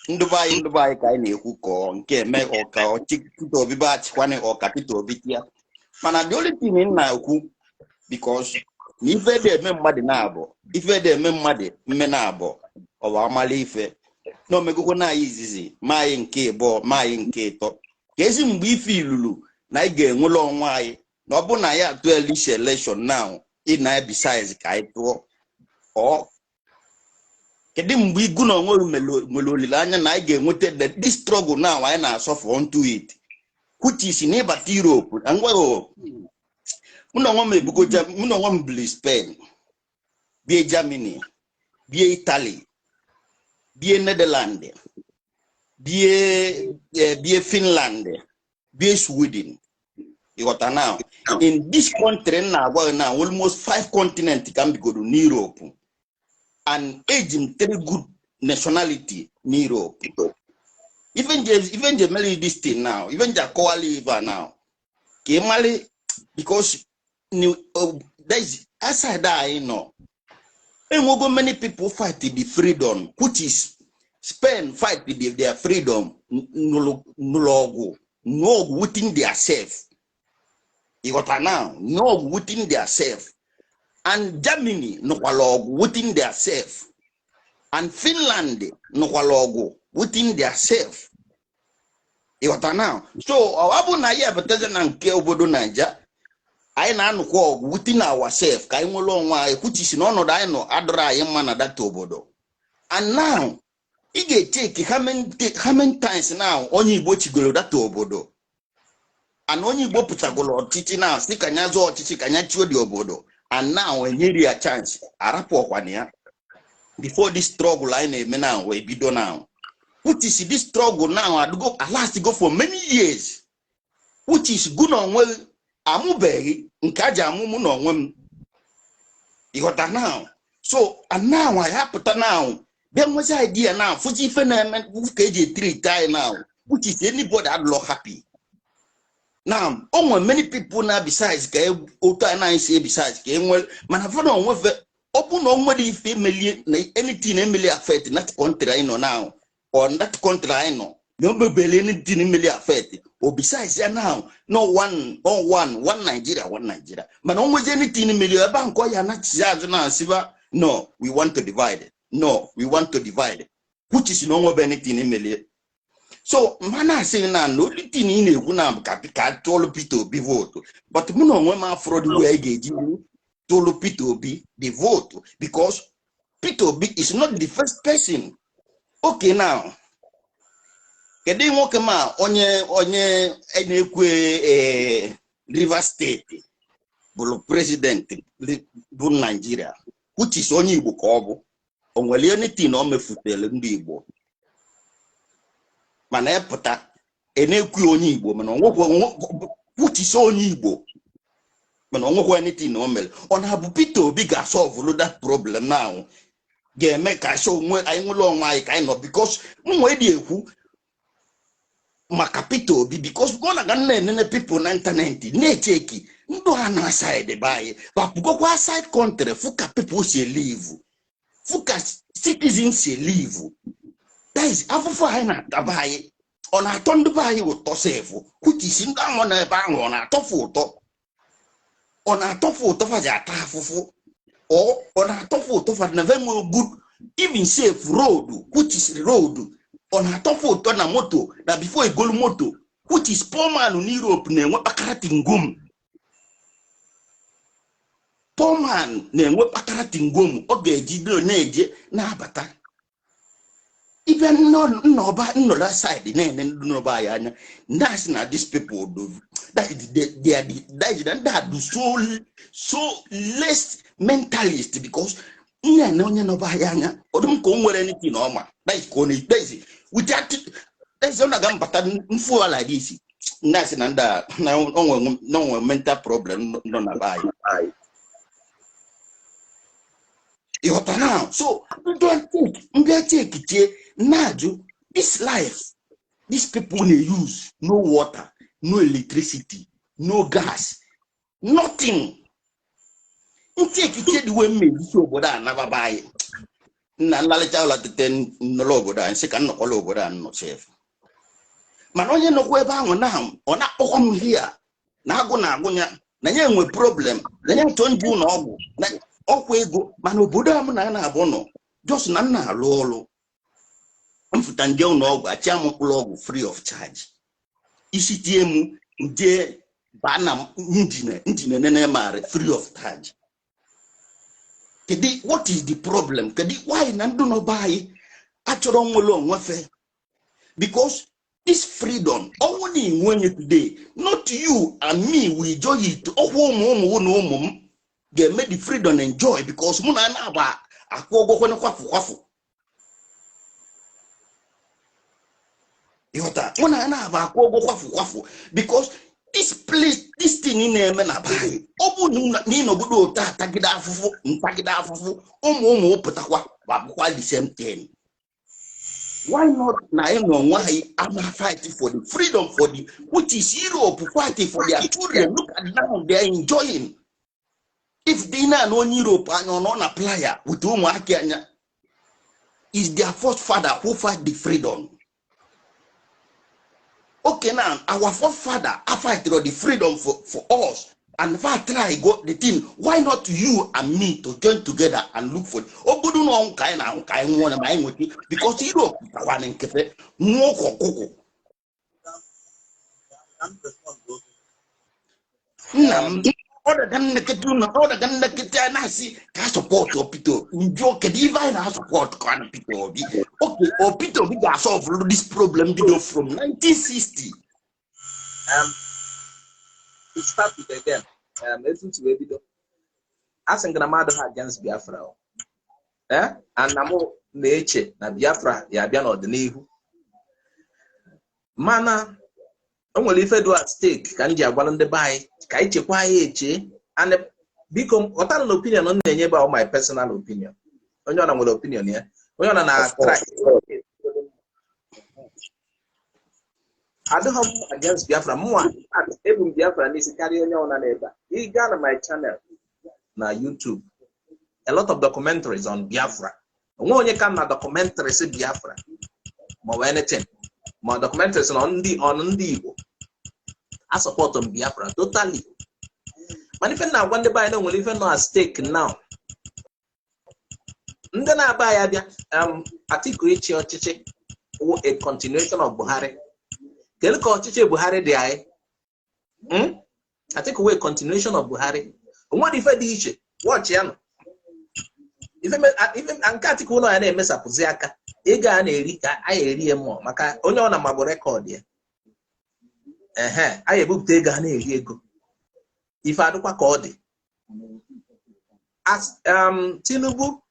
ndị be anyị ka anyị na-ekwu ka ọ nke eme ọka ọchị Peter Obi bụ achịkwana ọka Peter Obi tia. Mana the only thing m na-ekwu, because na ife dị eme mmadụ na-abụ ife dị eme mmadụ mme na-abụ ọwa amala ife na omegokwo na anyị izizi ma anyị nke ịbụọ ma anyị nke ịtọ ka ezi mgbe ife ilulu na anyị ga-enwere onwe anyị na ọ bụ na ya atụ elisi election now ị na besides ka anyị tụọ ọ. Kedu mgbe igu na onwe nwere olileanya na anyị ga-enweta this struggle now anyị na-asọfụ onto it, which is na ịbata Europe na ngwa mụ na onwe m ebugo mụ na onwe m bili Spain, bie Germany, bie Italy, bie Netherland, bie Finland, bie Sweden, ịghọta? Now in this country m na-agwa gị now, almost five continent ka m bigoro n'Europe and eji m three good nationality n'Europe. Ife nje mere this thing now, ife nje akọwala ife a now ka ị mali, because there is outside anyị nọ enwego many people fight the freedom, which is Spain fight their freedom, nụlụ ọgụ nụọ ọgụ within their self, ịghọta now? Nụọ ọgụ within their self, and Germany nụkwala ọgụ within their self, and Finland nụkwala ọgụ within their self, ịghọta now? So ọ bụ na ya ebetazi na nke obodo Naija anyị na-anụkwa ọgụ within ourselves ka anyị nwere onwe anyị, which is na ọnọdụ anyị nọ adọrọ anyị mma na data obodo. And now ị ga-echeki how many times now onye Igbo chigoro data obodo and onye Igbo pụtagoro ọchịchị now si ka nya zọọ ọchịchị, ka nya chụọ dị obodo, and now enyere ya chance, arapụ ọkwana ya before this struggle anyị na-eme now wee bido now, which is this struggle now adugo last go for many years, which is gụ na onwe amụbeghị nke a ji amụ mụ na onwe m, ịghọta now? So and now anyị apụta now bịa nwezi idea now, fụzi ife na-eme ka eji etreat anyị now, which is anybody adịlọ happy now. O nwere many people na besides ka otu anyị na si besides ka e nwere, mana fọdụ onwefe ọ bụ na o nwere ife emelie na anything emeli affect that country anyị nọ now or that country anyị nọ na o mebele anything emeli affect o besides ya now, no one no one one Nigeria, one Nigeria. Mana o nwezi anything emeli ebe ahụ nke ọ ya anachizi azụ na asịba, "No, we want to divide. No, we want to divide," which is na o nwebe anything emelie. So mana asị na only thing ị na-ekwu na bụ ka tụọlụ Peter Obi vote, but mụ na onwe m afọrọ the way ga-eji tụọlụ Peter Obi the vote, because Peter Obi is not the first person. Okay, now kedu nwoke ma onye na-ekwe Rivers State bụrụ president bụ Nigeria, which is onye Igbo ka ọ bụ. O nwere anything o mefutere ndị Igbo? Mana ịpụta na-ekwu onye Igbo, mana onwekwa onye Igbo, mana onwekwa anything o mere. Ọ na-abụ Peter Obi ga-asolve that problem now, ga-eme ka anyị onwe anyị nwere onwe anyị ka anyị nọ, because m nwee dị ekwu maka Peter Obi, because ọ na-aga na-enene people na internet na-echeki ndụ ha na side be anyị, bapụgokwa side country, fụ ka people si live, fụ ka citizens si live. That is afụfụ anyị na-ataba anyị. Ọ na-atọ ndị be anyị ụtọ sef, which is ndị ahụ nọ ebe ahụ, ọ na-atọfụ ụtọ? Ọ na-atọfụ ụtọ fa ji ata afụfụ? Ọ na-atọfụ ụtọ fa na enwe good, even safe road, which is road? Ọ na-atọfụ ụtọ na moto na before egolu moto, which is poor man n'Europe na-enwe kpakara tingom? Poor man na-enwe kpakara tingom ọ ga-eji na-eje na-abata. Ịbịa nnọba nnọrọ side na-ene ndị nọba anyị anya, na-asị na these people do that is they are the, that is ndị a do so less mentalist, because nna onye nọba anyị anya, ọ dị m ka o nwere anything ọma. That is ka ọ na that is with that is ọ na-aga mbata mfu like this, na-asị na ndị a na onwe mental problem nọ na be anyị. Ịghọta now? So mbịa chekichie na-ajụ, this life these people na-use, no water, no electricity, no gas, nothing. Nchekichie dị wee mmejisi obodo a nababa anyị nna nlalịcha ụlọ tete nnọrọ obodo anyị, sị ka nnọkọla obodo a nnọ sef. Mana onye nọkwa ebe ahụ na ọ na-akpọkwa m hia na agụ na-agụ ya na ya enwe problem na ya chọọ nje ụlọ ọgwụ na ọkwa ego. Mana obodo a mụ na ya na-abụ nọ, just na m na-alụ ọrụ, mfụta nje ụlọ ọgwụ, achịa m mkpụrụ ọgwụ free of charge. Isi tie m, nje baa na njine nene marị free of charge. Kedu what is the problem? Kedu why na ndị nọba anyị achọrọ nwere onwe fe? Because this freedom ọnwụ na inwe today, not you and me we enjoy it. Ọkwa ụmụ ụmụ na ụmụ m ga-eme the freedom enjoy, because mụ na na-agba akwụ ụgwọ kwene kwafụ kwafụ. Ịghọta? Mụ na na-agba akwụ ụgwọ kwafụ kwafụ, because this place, this thing na-eme na be anyị, ọ bụ na ịnọgodo ụtọ atagide afụfụ, ntagide afụfụ, ụmụ ụmụ pụtakwa ma bụkwa the same thing. Why not na anyị nọ onwe anyị ama fight for the freedom for the, which is Europe fighting for their children? Look at now, they are enjoying. If they na onye Europe anya ọ nọ na playa with ụmụaka anya, is their first father who fight the freedom. Okay, now our forefather are fight for the freedom for us, and if I try go the thing, why not you and me to join together and look for obodo na ọnwụ ka anyị na-ahụ ka anyị nwụọ na ma anyị nweta? Because Europe tawana nkefe nwụọ ka ọkụkọ. Nna m, ọ daga nnekete ụlọ, ọ daga nnekete a na-asị ka a support Peter njụọ, kedu ife anyị na-asupport ka na Peter Obi? Okay, o Peter Obi ga-asolve this problem bido from 1960. To start with again, etu m si wee bido, a sị na mmadụ ha against Biafra o. And na mụ na-eche na Biafra ya abịa n'ọdịnihu, mana o nwere ife dị at stake ka m ji agwara ndị be anyị ka anyị chekwaa ya eche. And biko ghọtara na opinion m na-enye bụ my personal opinion. Onye ọ na nwere opinion ya, onye ọ na na try. Adịghị m against Biafra. Mụnwa ebu m Biafra n'isi karịa onye ọbụla n'ebe a. Ị gaa na my channel na YouTube, a lot of documentaries on Biafra. Onwe onye ka m na documentaries Biafra ma ọ bụ anything, ma documentaries na ndị on ndị Igbo, a support m Biafra totally. Mana ife na-agwa ndị be anyị na o nwere ife nọ at stake now. Ndị na-aba ya bịa, Atiku ịchị ọchịchị wụ a continuation of Buhari. Kedu ka ọchịchị Buhari dị anyị? Atiku wụ a continuation of Buhari. O nwere ife dị iche. Watch ya nọ. Ife nke Atiku ụlọ ya na-emesapụzi aka ego a na-eri ka anyị eri ya mmụọ, maka onye ọ na-amabụ record ya. Ehe, anyị ebupụta ego a na-eri ego. Ife adịkwa ka ọ dị. As Tinubu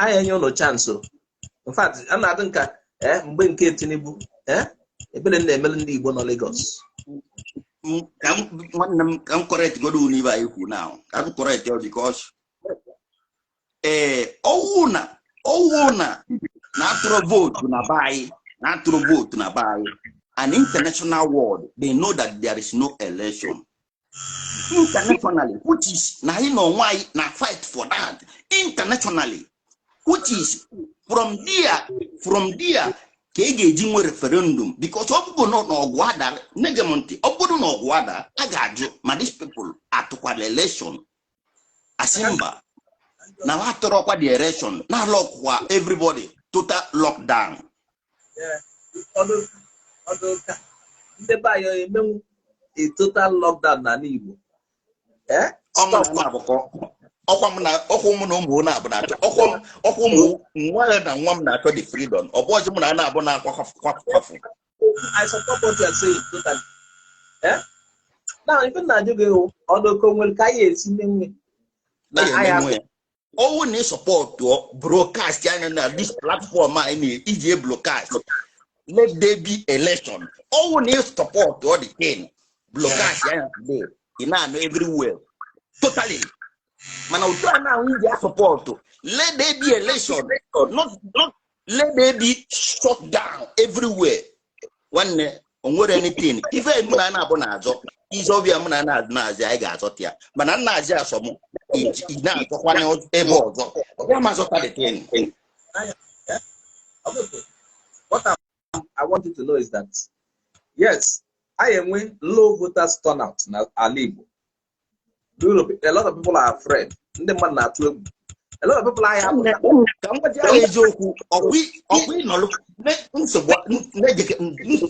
Anyị enye ụlọ chance o. In fact, a na-adị nka mgbe nke Tinubu, ebere m na-emelu ndị Igbo nọ Lagos. Ka nwanne m, ka m correct godo unu ibe anyị kwu now, ka m correct ya, because ee, ọwụ na na-atụrụ vote na be anyị, na-atụrụ vote na be anyị, an international world, they know that there is no election internationally, which is na anyị na onwe anyị na fight for that internationally, which is from there ka ị ga-eji nwe referendum, because ọ bụrụ na ọgụ ada, nege m ntị, ọ bụrụ na ọgụ ada, a ga-ajụ ma these people atụkwara election. Asị mba, na ha atụrọkwa the election, na lockwa everybody, total lockdown. Ọdụ ka ndị be anyị emenwu a total lockdown n'ala Igbo. Ọ mụ na abụkọ ọkwa m na ọkwa mụ na ụmụ na-abụ na-achọ ọkwa ụmụ nwa ya na nwa m na-achọ the freedom. Ọ bụ ọzọ mụ na na-abụ na-akwa kwafụ kwafụ. I support what you are saying totally. Now, ife na-ajụ gị, ọdụ ka o nwere ka anyị esi menwe na anyị ọwụ na ị support broadcast anya na this platform anyị na iji broadcast, let there be election. Ọwụ na ị support all the thing, broadcast anya today, ị na-anụ everywhere totally. Mana otu a na iji support, let there be election, not let there be shut down everywhere. Nwanne, o nwere anything ife mụ na na-abụ na-azọ ize ọbịa mụ na na-azụ na-azụ, anyị ga-azọta ya. Mana nna azị asọm ị na-azọkwa n'ebe ọzọ ya ma azọta the thing. What I want you to know is that yes, I enwe low voters turnout na ala Igbo. Europe, a lot of people are afraid. Ndị mmadụ na-atụ egwu. A lot of people anyị apụta. Ka m gwaji ahụ eziokwu, ọkwa ịnọlụ nsogbu,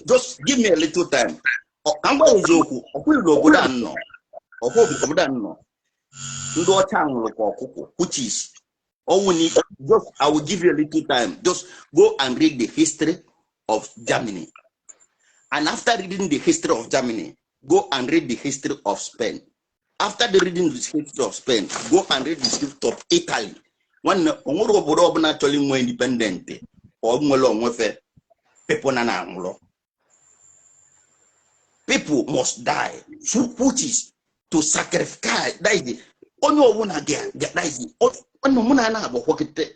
just give me a little time. Ka m gwa eziokwu, ọkwa ịlụ obodo a nọ, ọkwa obodo a nọ, ndị ọcha nwụrụ ka ọkụkọ, which is ọnwụ ni. Just, I will give you a little time. Just go and read the history of Germany, and after reading the history of Germany, go and read the history of Spain. After the reading the history of Spain, go and read the history of Italy. Nwanne, onwere obodo ọbụla chọrọ inwe independent, ọ nwere onwefe, people na na-anwụrụ, people must die, so which is to sacrifice. That is the onye ọbụla ga, that is the onye mụ na na-agbakwakịte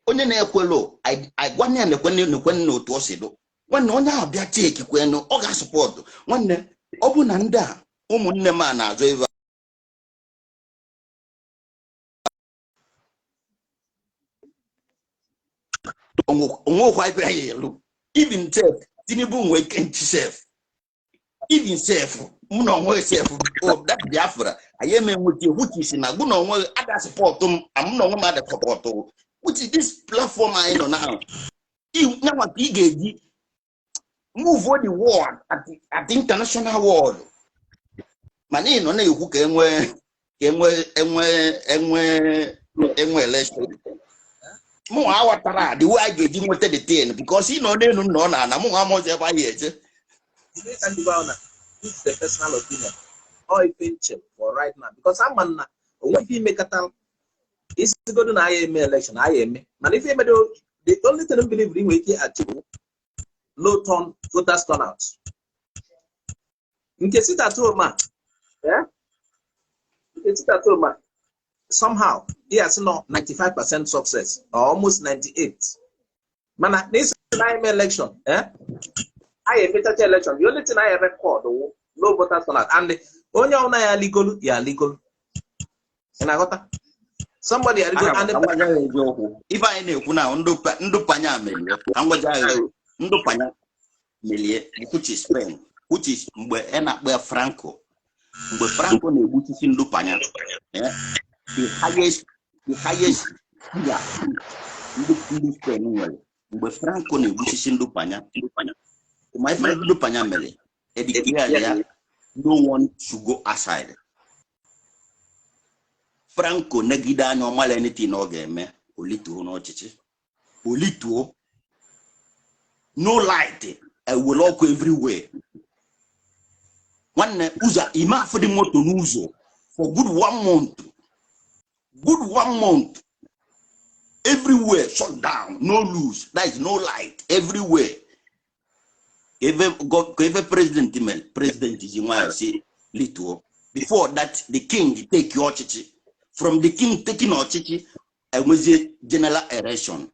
onye na-ekwelu agwa ya na-ekwe na-ekwe na otu o si dụ. Nwanne, onye ahụ bịa cheki kwenu, ọ ga-asupport. Nwanne, ọ bụ na ndị a ụmụnne m a na-azụ ebe onwekwa ebe ya elu. Even sef, Tinubu nwee kenchi sef, even sef mụ na onwe sef, that Biafra anyị eme nweta, which is na gụ na onwe ada support m, mụ na onwe m ada support, which is this platform anyị nọ now, nyanwa ka ị ga-eji move the world at the international world. Mana ị nọ na-ekwu ka enwe election, mụ aghọtara the way a ga-eji nweta the thing, because ị nọ n'elu nọ na ana mụ amaozi ebe anyị eje. This is a personal opinion or ife nche for right now, because ama na onwe ife imekata isigodo na aya eme election aya eme. Mana ife emedo, the only thing m believe nwere ike achieve, low turn voters turnout nke sit at home a, nke sit at home a, somehow he has no 95% success or almost 98. Mana n'isi na eme election, anyị emechacha election, the only thing anyị record wụ low voters turnout, and onye ọbụla ya ligolu ya ligolu. Ị na-aghọta? Somebody ya ligolu and ife anyị na-ekwu na ndụpanya melie, ka ngwaji agha ndụpanya melie, which is Spain, which is mgbe a na-akpọ ya Franco, mgbe Franco na-egbuchisi ndụpanya, the highest figure ndị Spain nwere mgbe Franco na-egbuchisi ndụpanya. Ma ife ndụpanya mere, edeclare ya, no one should go outside. Franco negide anya, ọmala anything ọ ga-eme, olituo n'ọchịchị, olituo, no light, ewere ọkụ everywhere. Nwanne, ụzọ ime afọ dị moto n'ụzọ for good one month, good one month. Everywhere shut down, no loose, that is no light everywhere. Ka ebe president mere, president ji nwayọ si lituo. Before that, the king take ọchịchị. From the king taking ọchịchị, enwezie general election.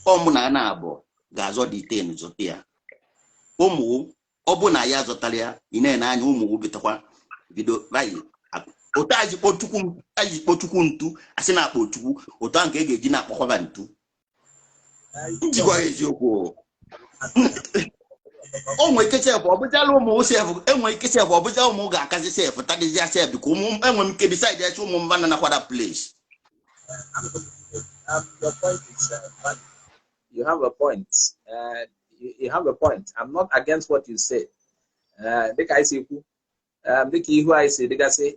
Ọ mụ na na abụọ ga-azọ the ten zọta ya. Ụmụ ọ bụ na ya zọtara ya, ị na-ene anya ụmụ bitakwa bido rayi otu anyị ji kpọchukwu, anyị ji kpọchukwu ntu, asị na-akpọ Chukwu otu ahụ ka e ga-eji na-akpọkwaba ntu. Njikwa eziokwu, o nwere ike sef ọ bụchala ụmụ sef, enwere ike sef ọ bụcha ụmụ ga-akazi sef tadịzịa sef ka ụmụ enwere m ike decide esi ụmụ mba na nakwada place. Your point is valid. You have a point. You have a point. I'm not against what you say. Dịka anyị si kwu, dịka ihu anyị si dịgasị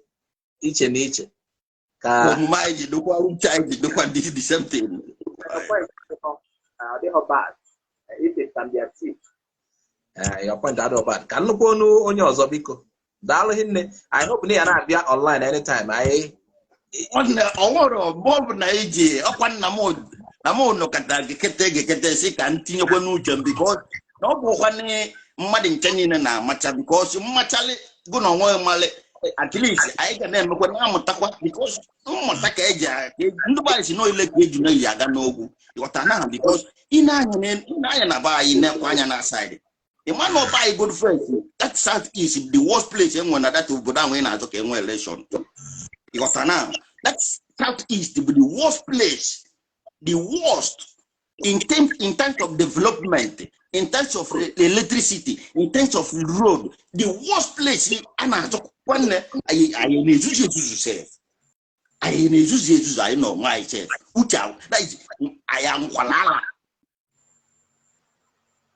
iche na iche ka omume anyị ji dịkwa, uche anyị ji dịkwa the same thing. Your point adịghị bad if it can be achieved. Your point adịghị bad. Ka nnukwu ọnụ onye ọzọ, biko. Daalụ hinne. I hope na ya na-abịa online anytime. Anyị Ọnwere mgbe ọ bụ na eji ọkwa nna m na m nọkọta gekete gekete si ka m tinyekwa n'uche m, because na ọ bụkwa mmadụ nche niile na-amacha, because mmachali gụ na onwe mmalị, at least anyị ga na-emekwa na-amụtakwa, because mmụta ka eji ndị be anyị si n'ole ka eji na-eyi aga n'ogwu, ịghọta na, because ị na-anya na be anyị, na-ekwe anya na side, ị ma na ọba anyị good friends, that South East, the worst place enwe na that obodo ahụ ị na-azụ ka enwe election, ịghọta na, that South East bụ the worst place, the worst in terms of development, in terms of electricity, in terms of road, the worst place a na-azụ. Nwanne, anyị na-ezuzu ezuzu sef, anyị na-ezuzu ezuzu, anyị nọ nwa anyị sef uche that is, anyị anwụkwala ala.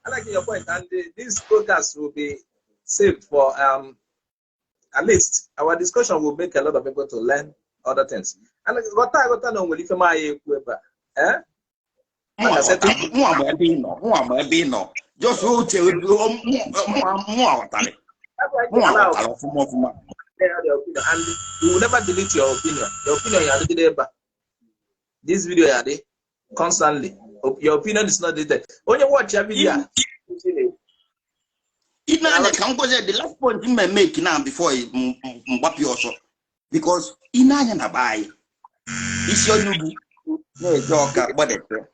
I like your point, and this podcast will be saved for at least our discussion will make a lot of people to learn other things. And ghọta aghọta na o nwere ife m anyị ekwu ebe a. Eh? Mụnwa ma ebe ị nọ, mụnwa ma ebe ị nọ, just uche mụnwa ghọtara, mụnwa ghọtara ọfụma ọfụma. And you will never delete your opinion. Your opinion ya adịgide ebe a. This video ya adị constantly. Your opinion is not deleted. Onye watch ya video a. Ị na-anya ka m gwazie the last point m make now before mgbapị ọsọ, because ị na-anya na be anyị, isi onye ugwu na-eje ọka gbadete,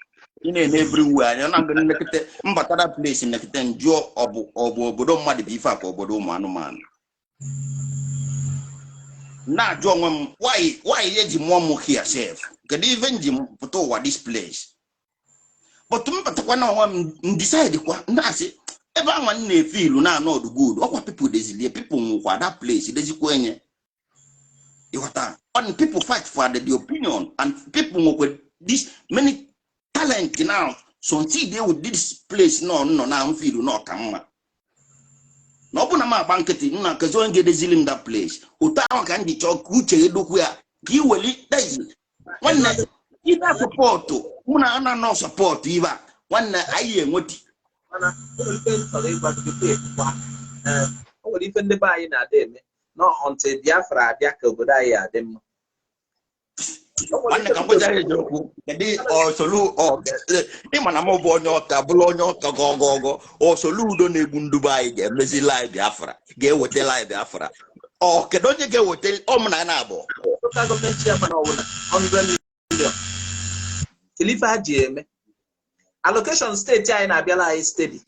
ị na-ene everywhere anya na nnekete mbatara place nnekete njụọ, ọ bụ obodo mmadụ bụ ife a ka obodo ụmụ anụmanụ? Na-ajụ onwe m, why eji mụọ m here sef? Kedu ife m ji pụta ụwa this place? But m batakwa na onwe m, m decide kwa na-asị ebe anwa m na-efe ilu na-anọ ọdụ good, ọkwa people dezilie, people nwụkwa that place dezikwa enye, ịghọta? And people fight for the opinion, and people nwekwa this many talent now succeed with this place nọ nọ na mfilu na ọka mma na ọ bụ na m agba nkịtị nna kezi onye ga-edezili m that place. Otu ahụ ka m ji chọọ ka uche edokwu ya ka i weli that nwanne ibe support mụ na ana nọ support ibe a, nwanne, anyị enweta. Mana o nwere ife m chọrọ ịgwa gị tupu ịpụkwa. Ee, o nwere ife ndị be anyị na-ada eme nọ until Biafra abịa ka obodo anyị adị mma. O nwere Nwanne, ka m gwaja ya eziokwu. Kedu osolu ịma na m bụ onye ọka, bụrụ onye ọka gọgọgọ osolu udo na-egbu ndube anyị ga-emezili anyị Biafra, ga-ewetala anyị Biafra? Ọ kedu onye ga-eweta? Ọ mụ na ya na-abụ Local government chairman ọbụla 100 million. Kedu ife ha ji eme? Allocation steeti anyị na-abịala anyị steady.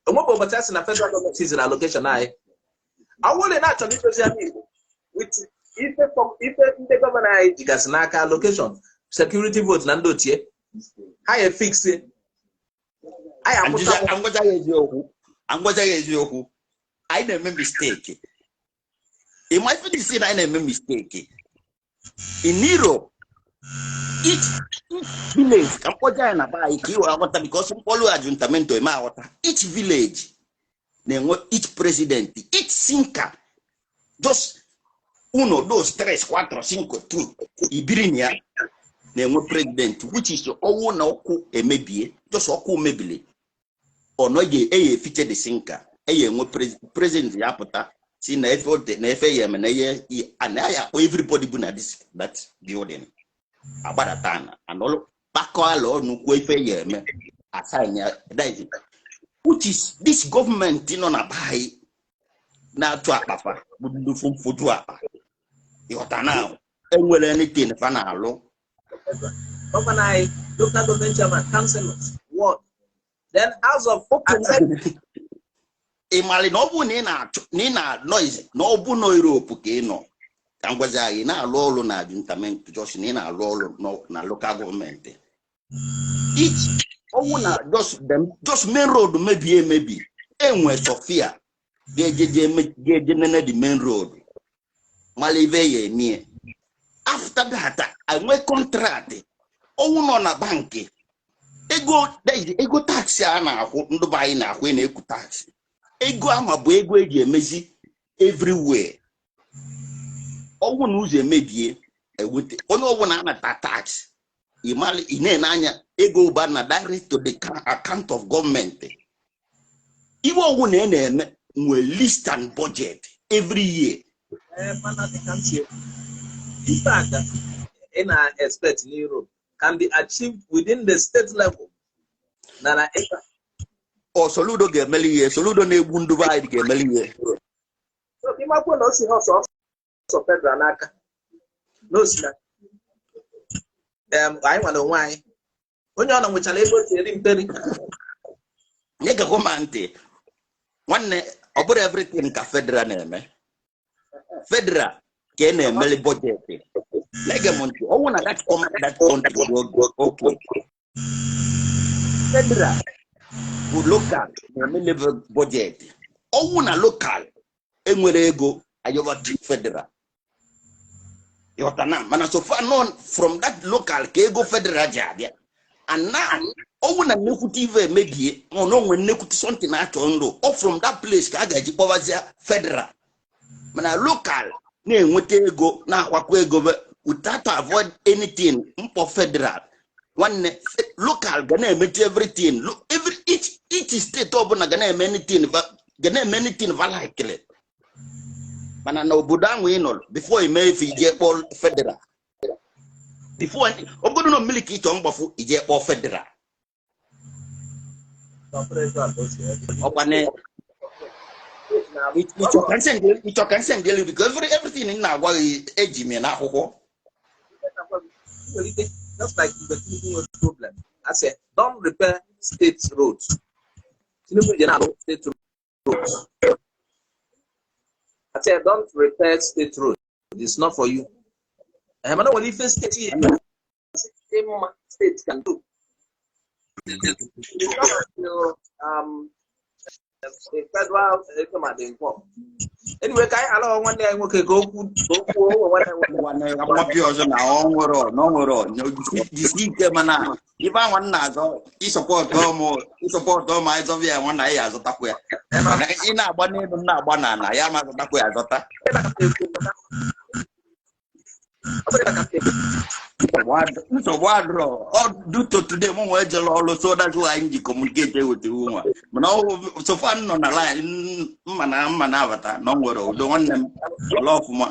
Onwebụ ụbọchị a sị na federal gọọmenti ziri allocation anyị. Awụle na-achọrọ idozi ala Igbo with ife ndị gọvanọ anyị jigasị n'aka, allocation, security vote na ndị ochie ha ya fix anyị akwụsị. Angwaja ya eziokwu, angwaja ya eziokwu, anyị na-eme mistake. Ịma ife dị si na anyị na-eme mistake in Europe, each village, ka mkpọja ya na be anyị ka ị wee aghọta, because mkpọlụ ajuntamento eme aghọta, each village na-enwe each president, each sinka, just uno, dos, tres, cuatro, cinco, two, ibiri na ya na-enwe president, which is ọwụ na ọkụ emebie, just ọkụ mebili, ọ nọghị eya efiche the sinka, eya enwe president ya pụta si na efe ode na efe ya eme na ihe anaghị akpọ everybody bụ na this that building agbadata na anọlụ. Kpakọ ala ọnụ, kwuo ife ya eme, assign ya. That is it. Which is this gọọmenti nọ na be anyị na-atụ akpafa bụ ndị mfoju akpa. Ịghọta na enwere anything fa na-alụ. Gọvanọ anyị, local government chairman, councillors, ward, then House of Assembly. Ị marị na ọ bụrụ na ị na-achụ na ị na noise na ọ bụ na Europe ka ị nọ, ka m gwazi anyị, na-alụ ọrụ na ayuntamiento, just na ị na-alụ ọrụ na local gọọmenti, each ọwụ na just them just main road mebie emebi, enwe surveyor ga-eje nene the main road, mara ibe ya emie. After that, enwe contract ọwụ nọ na bankị, ego, that is, ego tax a na-akwụ, ndị be anyị na-akwụ, ị na-ekwu tax, ego ahụ bụ ego eji emezi everywhere. Ọnwụ na ụzọ emebie, eweta onye ọbụla anata tax, ị mara ị na-ene anya ego ụba na direct to the account of government. Iwe ọwụ na ị na-eme nwee list and budget every year. Ee, mana dịka m si ekwu, ife a ka ị na-expect n'Europe can be achieved within the state level na ịba. Ọ Soludo ga-emeli ihe, Soludo na-egbu ndị be anyị ga-emeli ihe. So, ịmakwuo na o si ha ọsọ ọsọ federal n'aka na o si na anyị nwere onwe anyị, onye ọ na nwechara ego o si eri mperi. Nye-gekwa ma ntị, nwanne, ọ bụrụ everything ka federal na-eme, federal ka ị na-emeli budget. Na-ege m ntị, ọnwụ na that country bụ okay, federal bụ local na-emeli budget. Ọnwụ na local enwere ego, ayọba federal. Ịghọta na mana so far nọ from that local ka ego federal ji abịa. And now ọnwụ na nnekwute ife emebie, ọ na onwe nnekwute something na-achọ ndụ, ọ from that place ka a ga-eji kpọbazie federal. Mana local na-enweta ego, na-akwakọ ego without to avoid anything mkpọ federal. Nwanne, local ga na-emechi everything. Every each state ọbụla ga na-eme anything ga na-eme anything va likely. Mana na obodo ahụ ị nọ, before ime ife, ije kpọọ federal. Before ọ bụrụ na mmiri ka ịchọ mgbafu, ije kpọọ federal. Ọkwane ịchọ ka nsend elu, because everything m na-agwa gị, eji m ya n'akwụkwọ. Nwere ike, just like mgbe Tinubu nwere problem, I said, "Don't repair state roads." Tinubu je na-arụ state roads. I said, "Don't repair state roads. It's not for you." Eh, mana nwere ife steeti ya eme mma, state can do. It's not until the federal come dị involved. Anyway, ka anyị alọghọ nwanne anyị nwoke ka o kwuo o nwanne anyị nwoke. Agbapịa ọzọ na ọ nwere na ọ nwere jisi ike, mana ife anwa nna azọ ị support mụ, ị support ma anyị zọbịa ya, nwanna, anyị azọtakwa ya. Mana ị na-agba n'elu, m na-agba n'ala ya, ma azọtakwa ya azọta. Ọ bụrụ ka m na-ekwu. Nsogbu adịrọ. Ọ due to today mụ nwee jere ọrụ, so that's why anyị ji communicate with you nwa. Mana ọ so far nọ na line, mma na mma na-abata na ọ nwere udo. Nwanne m, ọla ọfụma.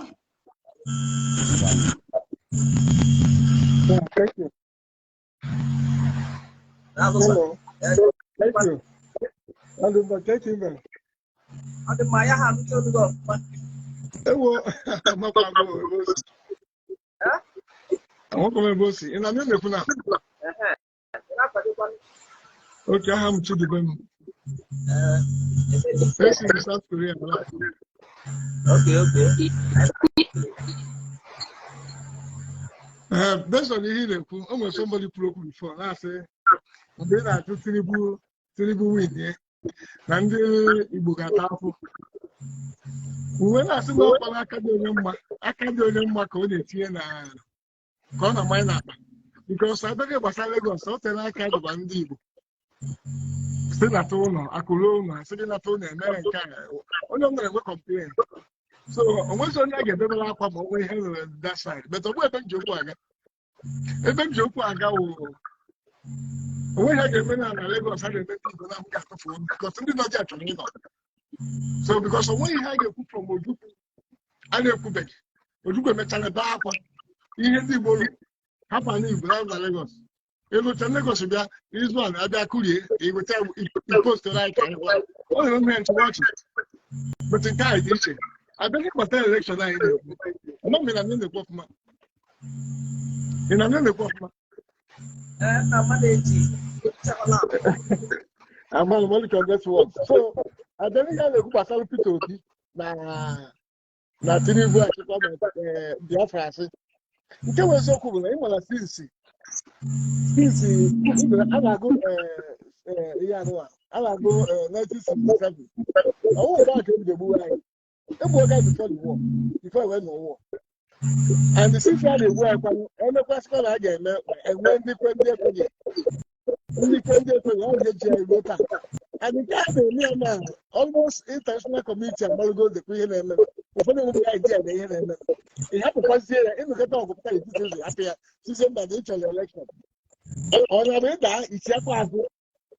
Yeah, thank you. Daalụ sir. Hello. Thank you. Ọ dị mma, thank you, man. Ọ dị mma, ya ha anụcha olu gị ọfụma. Ewo, amakwa m ebe o si. Eh? Amakwa m ebe o si. Ị na-anụ na-ekwu na? Ehe. Ị na-akwadokwanụ? Okay, aha m Chidubem. Eh, ebe dị- Esi m South Korea ala. Okay. Eh, based on ihe ị na-ekwu, o nwere somebody kwuru okwu before na-asị mgbe ị na-ajụ Tinubu, Tinubu win ye, na ndị Igbo ga-ata afụ. Uwe na-asị na ọkpara aka dị onye mma, aka dị onye mma ka ọ na-etinye na ka ọ na-amanye n'akpa. Because abịaghị gbasara Lagos, ọ tere aka dịkwa ndị Igbo. Site nata ụlọ, akụrụ ụlọ, asị gị nata ụlọ, emere nke a. Onye ọ na-enwe complain. So, o nweghị onye a ga-edebere akwa ma ọ nwee ihe mere that side. But ọ bụ ebe m ji okwu aga. Ebe m ji okwu aga wụ onweghị a ga-eme na Lagos a na-eme ndị Igbo na m ga-atụfu, because ndị nọ dị achọrọ ịnọ. So because onweghị ihe a ga-ekwu from Ojukwu a na-ekwubeghị. Ojukwu emechara bee akwa ihe ndị Igbo rụrụ hapụ ala Igbo na Lagos. Ịlụcha Lagos bịa izu a na-abịa kurie iweta ipostoro anyị ka anyị hụ. Ọ na-eme m nchịkwa ọchị, but nke a dị iche. Abịa ihe gbasara election anyị na-ekwu, ama m na na-ekwu ọfụma, ị na na-ekwu ọfụma. Ee, nna mmadụ eji Ama m only can guess what. So abịa ihe a na-ekwu gbasara Peter Obi na Tinubu achịkwa ma Biafra, asị nke bụ eziokwu bụ na ị nwere since a na-agụ ihe anụwa a na-agụ 1967, ọwụ mgbe a ka ebido gbuwe anyị. Egbu oge before the war, before we nọ war, and the since a na-egbu anyị kwanụ, emekwasịkwa na a ga-eme enwe ndị kwe, ndị ekweghị, ndị kwe, ndị ekweghị. Ọ ga-eji anyị ruo taa, and nke a na-eme ya na almost international community amalụgo dekwa ihe na-eme. Ụfọdụ enweghị idea na ihe na-eme. Ị hapụkwazie ya, ịnụkọta ọgụ pụta n'etiti ụzọ, hapụ ya sizie mba na ịchọrọ election. Ọ na-abụ ịda ichiakwa azụ,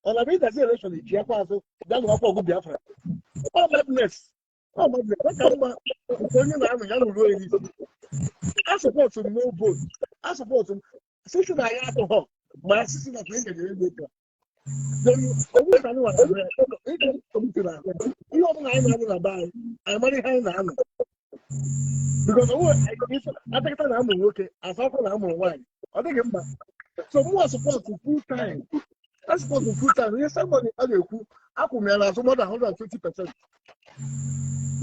ọ na-abụ ịdazi election, ichiakwa azụ bịa nụwakwa ọgụ Biafra. Ọ madness, ọ madness. Ọ ka mma nke onye na-anụ ya nụrụ onye n'isi. A support m no vote, a support m sisi na ya atụghọ ma sisi na ka e nyere ego etu a. Then onwe ka anyị nwara ahụ ya ịga committee na ahụ ya, ihe ọbụla anyị na-anụ na be anyị, anyị mara ihe anyị na-anụ, because onwe atakịta na-amụ nwoke, asakwa na-amụ nwaanyị, ọ dịghị mma. So mụnwa support full time, a support full time ihe somebody a na-ekwu, akwụ m ya n'azụ more than 120%,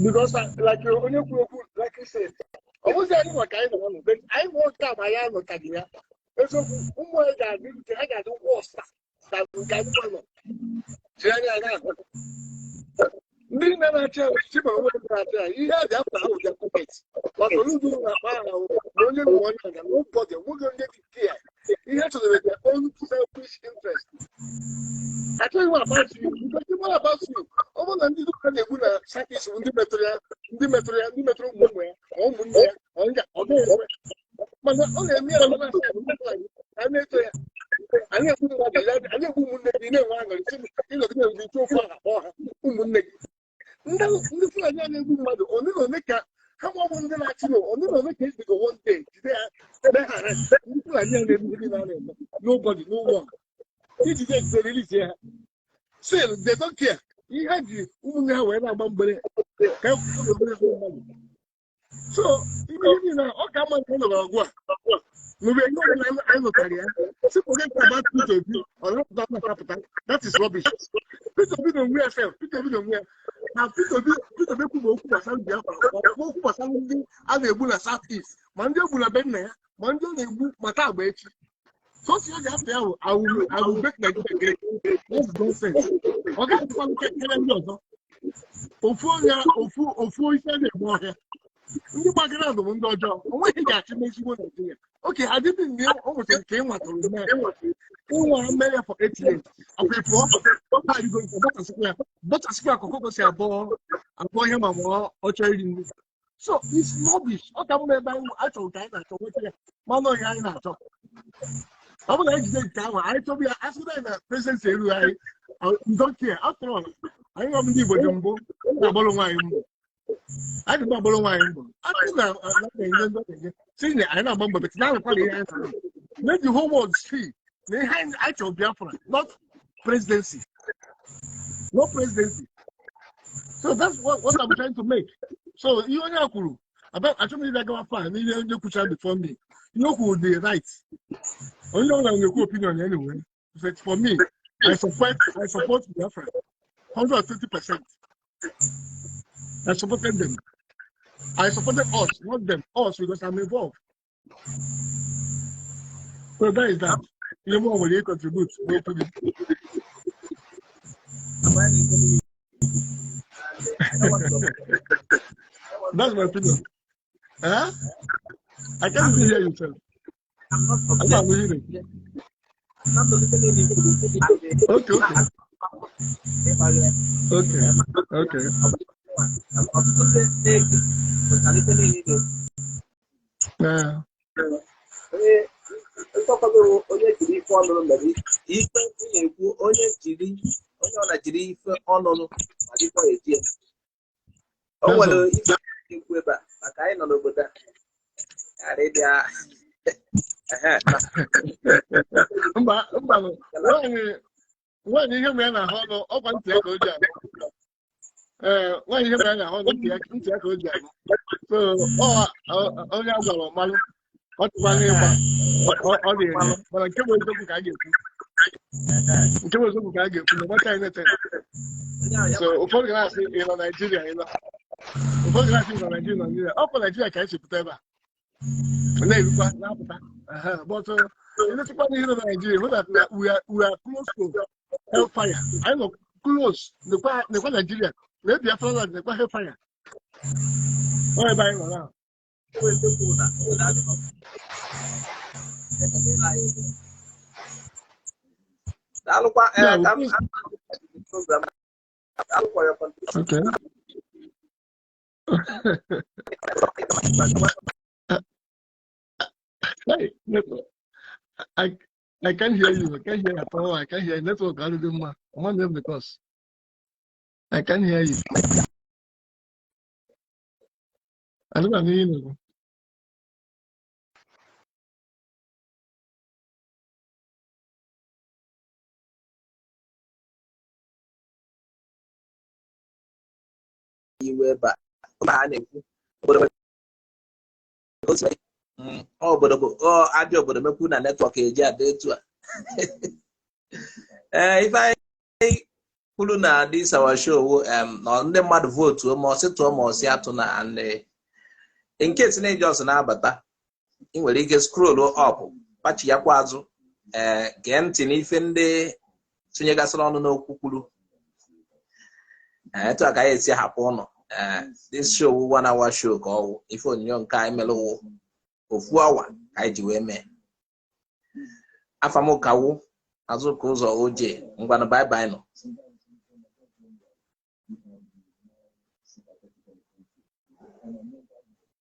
because like onye kwuru okwu, like you said, ọ bụzi anyị nwa ka anyị nọ, but anyị nwe nke a ma anyị anọtaghị ya. Eziokwu, ụmụ anyị ga-adị nke ha ga-adị worse na nke anyị nwa nọ jiri anya anyị ahụ. Ndị nne na-achị ọchịchị ma onwe ndị na-achị anyị, ihe a dị afọ ahụ bịa pocket maka oludu na-akpa aha na onye nwe onye aga nobody, nwoke onye dị nke ya ihe chọrọ their own selfish interest. Achọghị m about you, because it's not about you. Ọ bụrụ na ndị dụka na-egbu na sakis bụ ndị metụrụ ya, ndị metụrụ ya, ndị metụrụ ụmụ ụmụ ya ma ụmụnne ya, ọ ọ gaghị ekwe, mana ọ na-eme ya na a na-eto ya. Anyị egbu mmadụ ya, anyị egbu ụmụnne gị, na-enwe aṅụrị sị ịnọgide n'ụdị ofu ahụ akpọ ha ụmụnne gị. Ndị Fulani a na-egbu mmadụ one na one ka ha nwa bụ ndị na-achị na one na one ka ejigo one day jide ha ebe ha arrest. Ndị Fulani a na-egbu ndị na-eme, nobody, no one ijide ejide release ha. Still they don't care. Ihe ha ji ụmụnne ha wee na-agba mgbere ka e obere mmadụ. So ime ihe niile ọ ka mma nke nọrọ ọgụ a mgbe ihe ọbụla anyị nụtara ya si forget about Peter Obi. Ọ na-apụta na-apụta, that is rubbish. Peter Obi na onwe ya sef, Peter Obi na onwe ya na Peter Obi, Peter Obi kwuba okwu gbasara Biafra, ọ kwuo okwu gbasara ndị a na-egbu na South East, ma ndị egbu na be nna ya, ma ndị ọ na-egbu ma taa agba echi. So si ọ ga-afọ ya bụ I will make Nigeria great. That's nonsense. Ọ ga-adịkwa nke karịa ndị ọzọ. Ofu onye, ofu ofu ife na-egbu ọhịa, ndị gbagara bụ ndị ọjọọ. Onweghị ga-achị n'ezigbo Naijiria. Oke adịbị mgbe o nwetara nke ị nwatụrụ mee, ịnwa mee ya for 8 years, ọkwa ị pụọ ọ rigo bọchasịkwa ya, bọchasịkwa ya ka ọkụkọ si abụọ abụọ ihe ma ma ọ chọọ iri nri. So it's rubbish. Ọ ka mma ebe anyị achọrọ ka anyị na-achọ nweta ya, mana ọhịa anyị na-achọ, ọ bụrụ na anyị jide nke ahụ anyị chọbụ ya, asịrị anyị na presidency erughị anyị, we don't care. After all, anyị nwa bụ ndị Igbo dị mbụ na-agbara onwe anyị mbọ, anyị dị agbara onwe anyị mbọ. Asị na na-enye ndị ọ na-enye si na anyị na-agba mbọ, but na-arụkwa na ihe anyị na-arụ. Let the whole world see na ihe anyị chọrọ, Biafra, not presidency, no presidency. So that's what I'm trying to make. So ihe onye a kwuru achọghị m ịbịa gawa far n'ihe onye kwuchara before me. Ihe o kwuru dị right. Onye ọbụla na-ekwu opinion anyway, but for me, I support Biafra 120%. I supported them, I supported us, not them, us, because I'm involved. So that is that. Ihe mụ nwere contribute n'okwu gị. That's That's my opinion. Huh? I can't even hear you sir. I'm not I'm not hearing. Okay. Ọtụtụ ndị na-ege nwechara ife niile na-ekwu. Onye nkọkọbụ, onye jiri ife ọnụnụ mere ife ị na-ekwu, onye jiri, onye ọ na-jiri ife ọnụnụ ma dịkwa eji ya. O nwere ife na-ekwu ebe a maka anyị nọ n'obodo a ghara ịbịa. Ehe. Mba, mba, nwaanyị, nwaanyị, ihe ma ya na-ahụ ọnụ, ọkwa ntị ya ka o ji anụ. Ee, nwaanyị, ihe ma ya na-ahụ ọnụ, ntị ya ka o ji anụ. So onye a gwara ọmalụ, ọ tụkwana ịgba ọ na-eri, mana nke bụ eziokwu ka a ga-ekwu, nke bụ eziokwu ka a ga-ekwu na gbata anything. So ụfọdụ ga na-asị ị nọ Naijiria, ị nọ, ụfọdụ ga na-asị ị nọ Naijiria, Naijiria, ọ kwa Naijiria ka anyị si pụta ebe a na-erukwa na-apụta. But ilekwa n'ihe nọ na Naijiria, hụ that na we are close to hellfire. Anyị nọ close. Nekwa, nekwa Naijiria na Biafra land, nekwa hellfire. Ọ ebe anyị nọ na. Eziokwu na obodo adịghị. Daalụkwa. Yeah, Ka m program. Daalụ for your contribution. Okay. Hey, network. I can't hear you. I can't hear at all. I can't hear. Network adịghị mma. I want them because I can't hear you. I don't know you. Iwe ebe a ebe a na-ekwu obodo nwere ka o si mee. Ọ obodo bụ ọ ajọ obodo mekwu na network eji adị etu a. Ee, ife anyị kwuru na this our show wụ, na ndị mmadụ vote ma ọsị tụọ ma ọsị atụ na, and in case na just na-abata, ị nwere ike scroll up, kpachiyakwa azụ, ee, gee ntị n'ife ndị tụnyegasịrị ọnụ n'okwu kwuru. Ee, etu a ka anyị esi hapụ ụnụ. Ee, this show wụ one hour show ka ọ wụ. Ife onyonyo nke anyị mere wụ ofu awa ka anyị ji wee mee. Afamukawu Azụka Ụzọ Oje. Ngwanụ, bye bye nọ.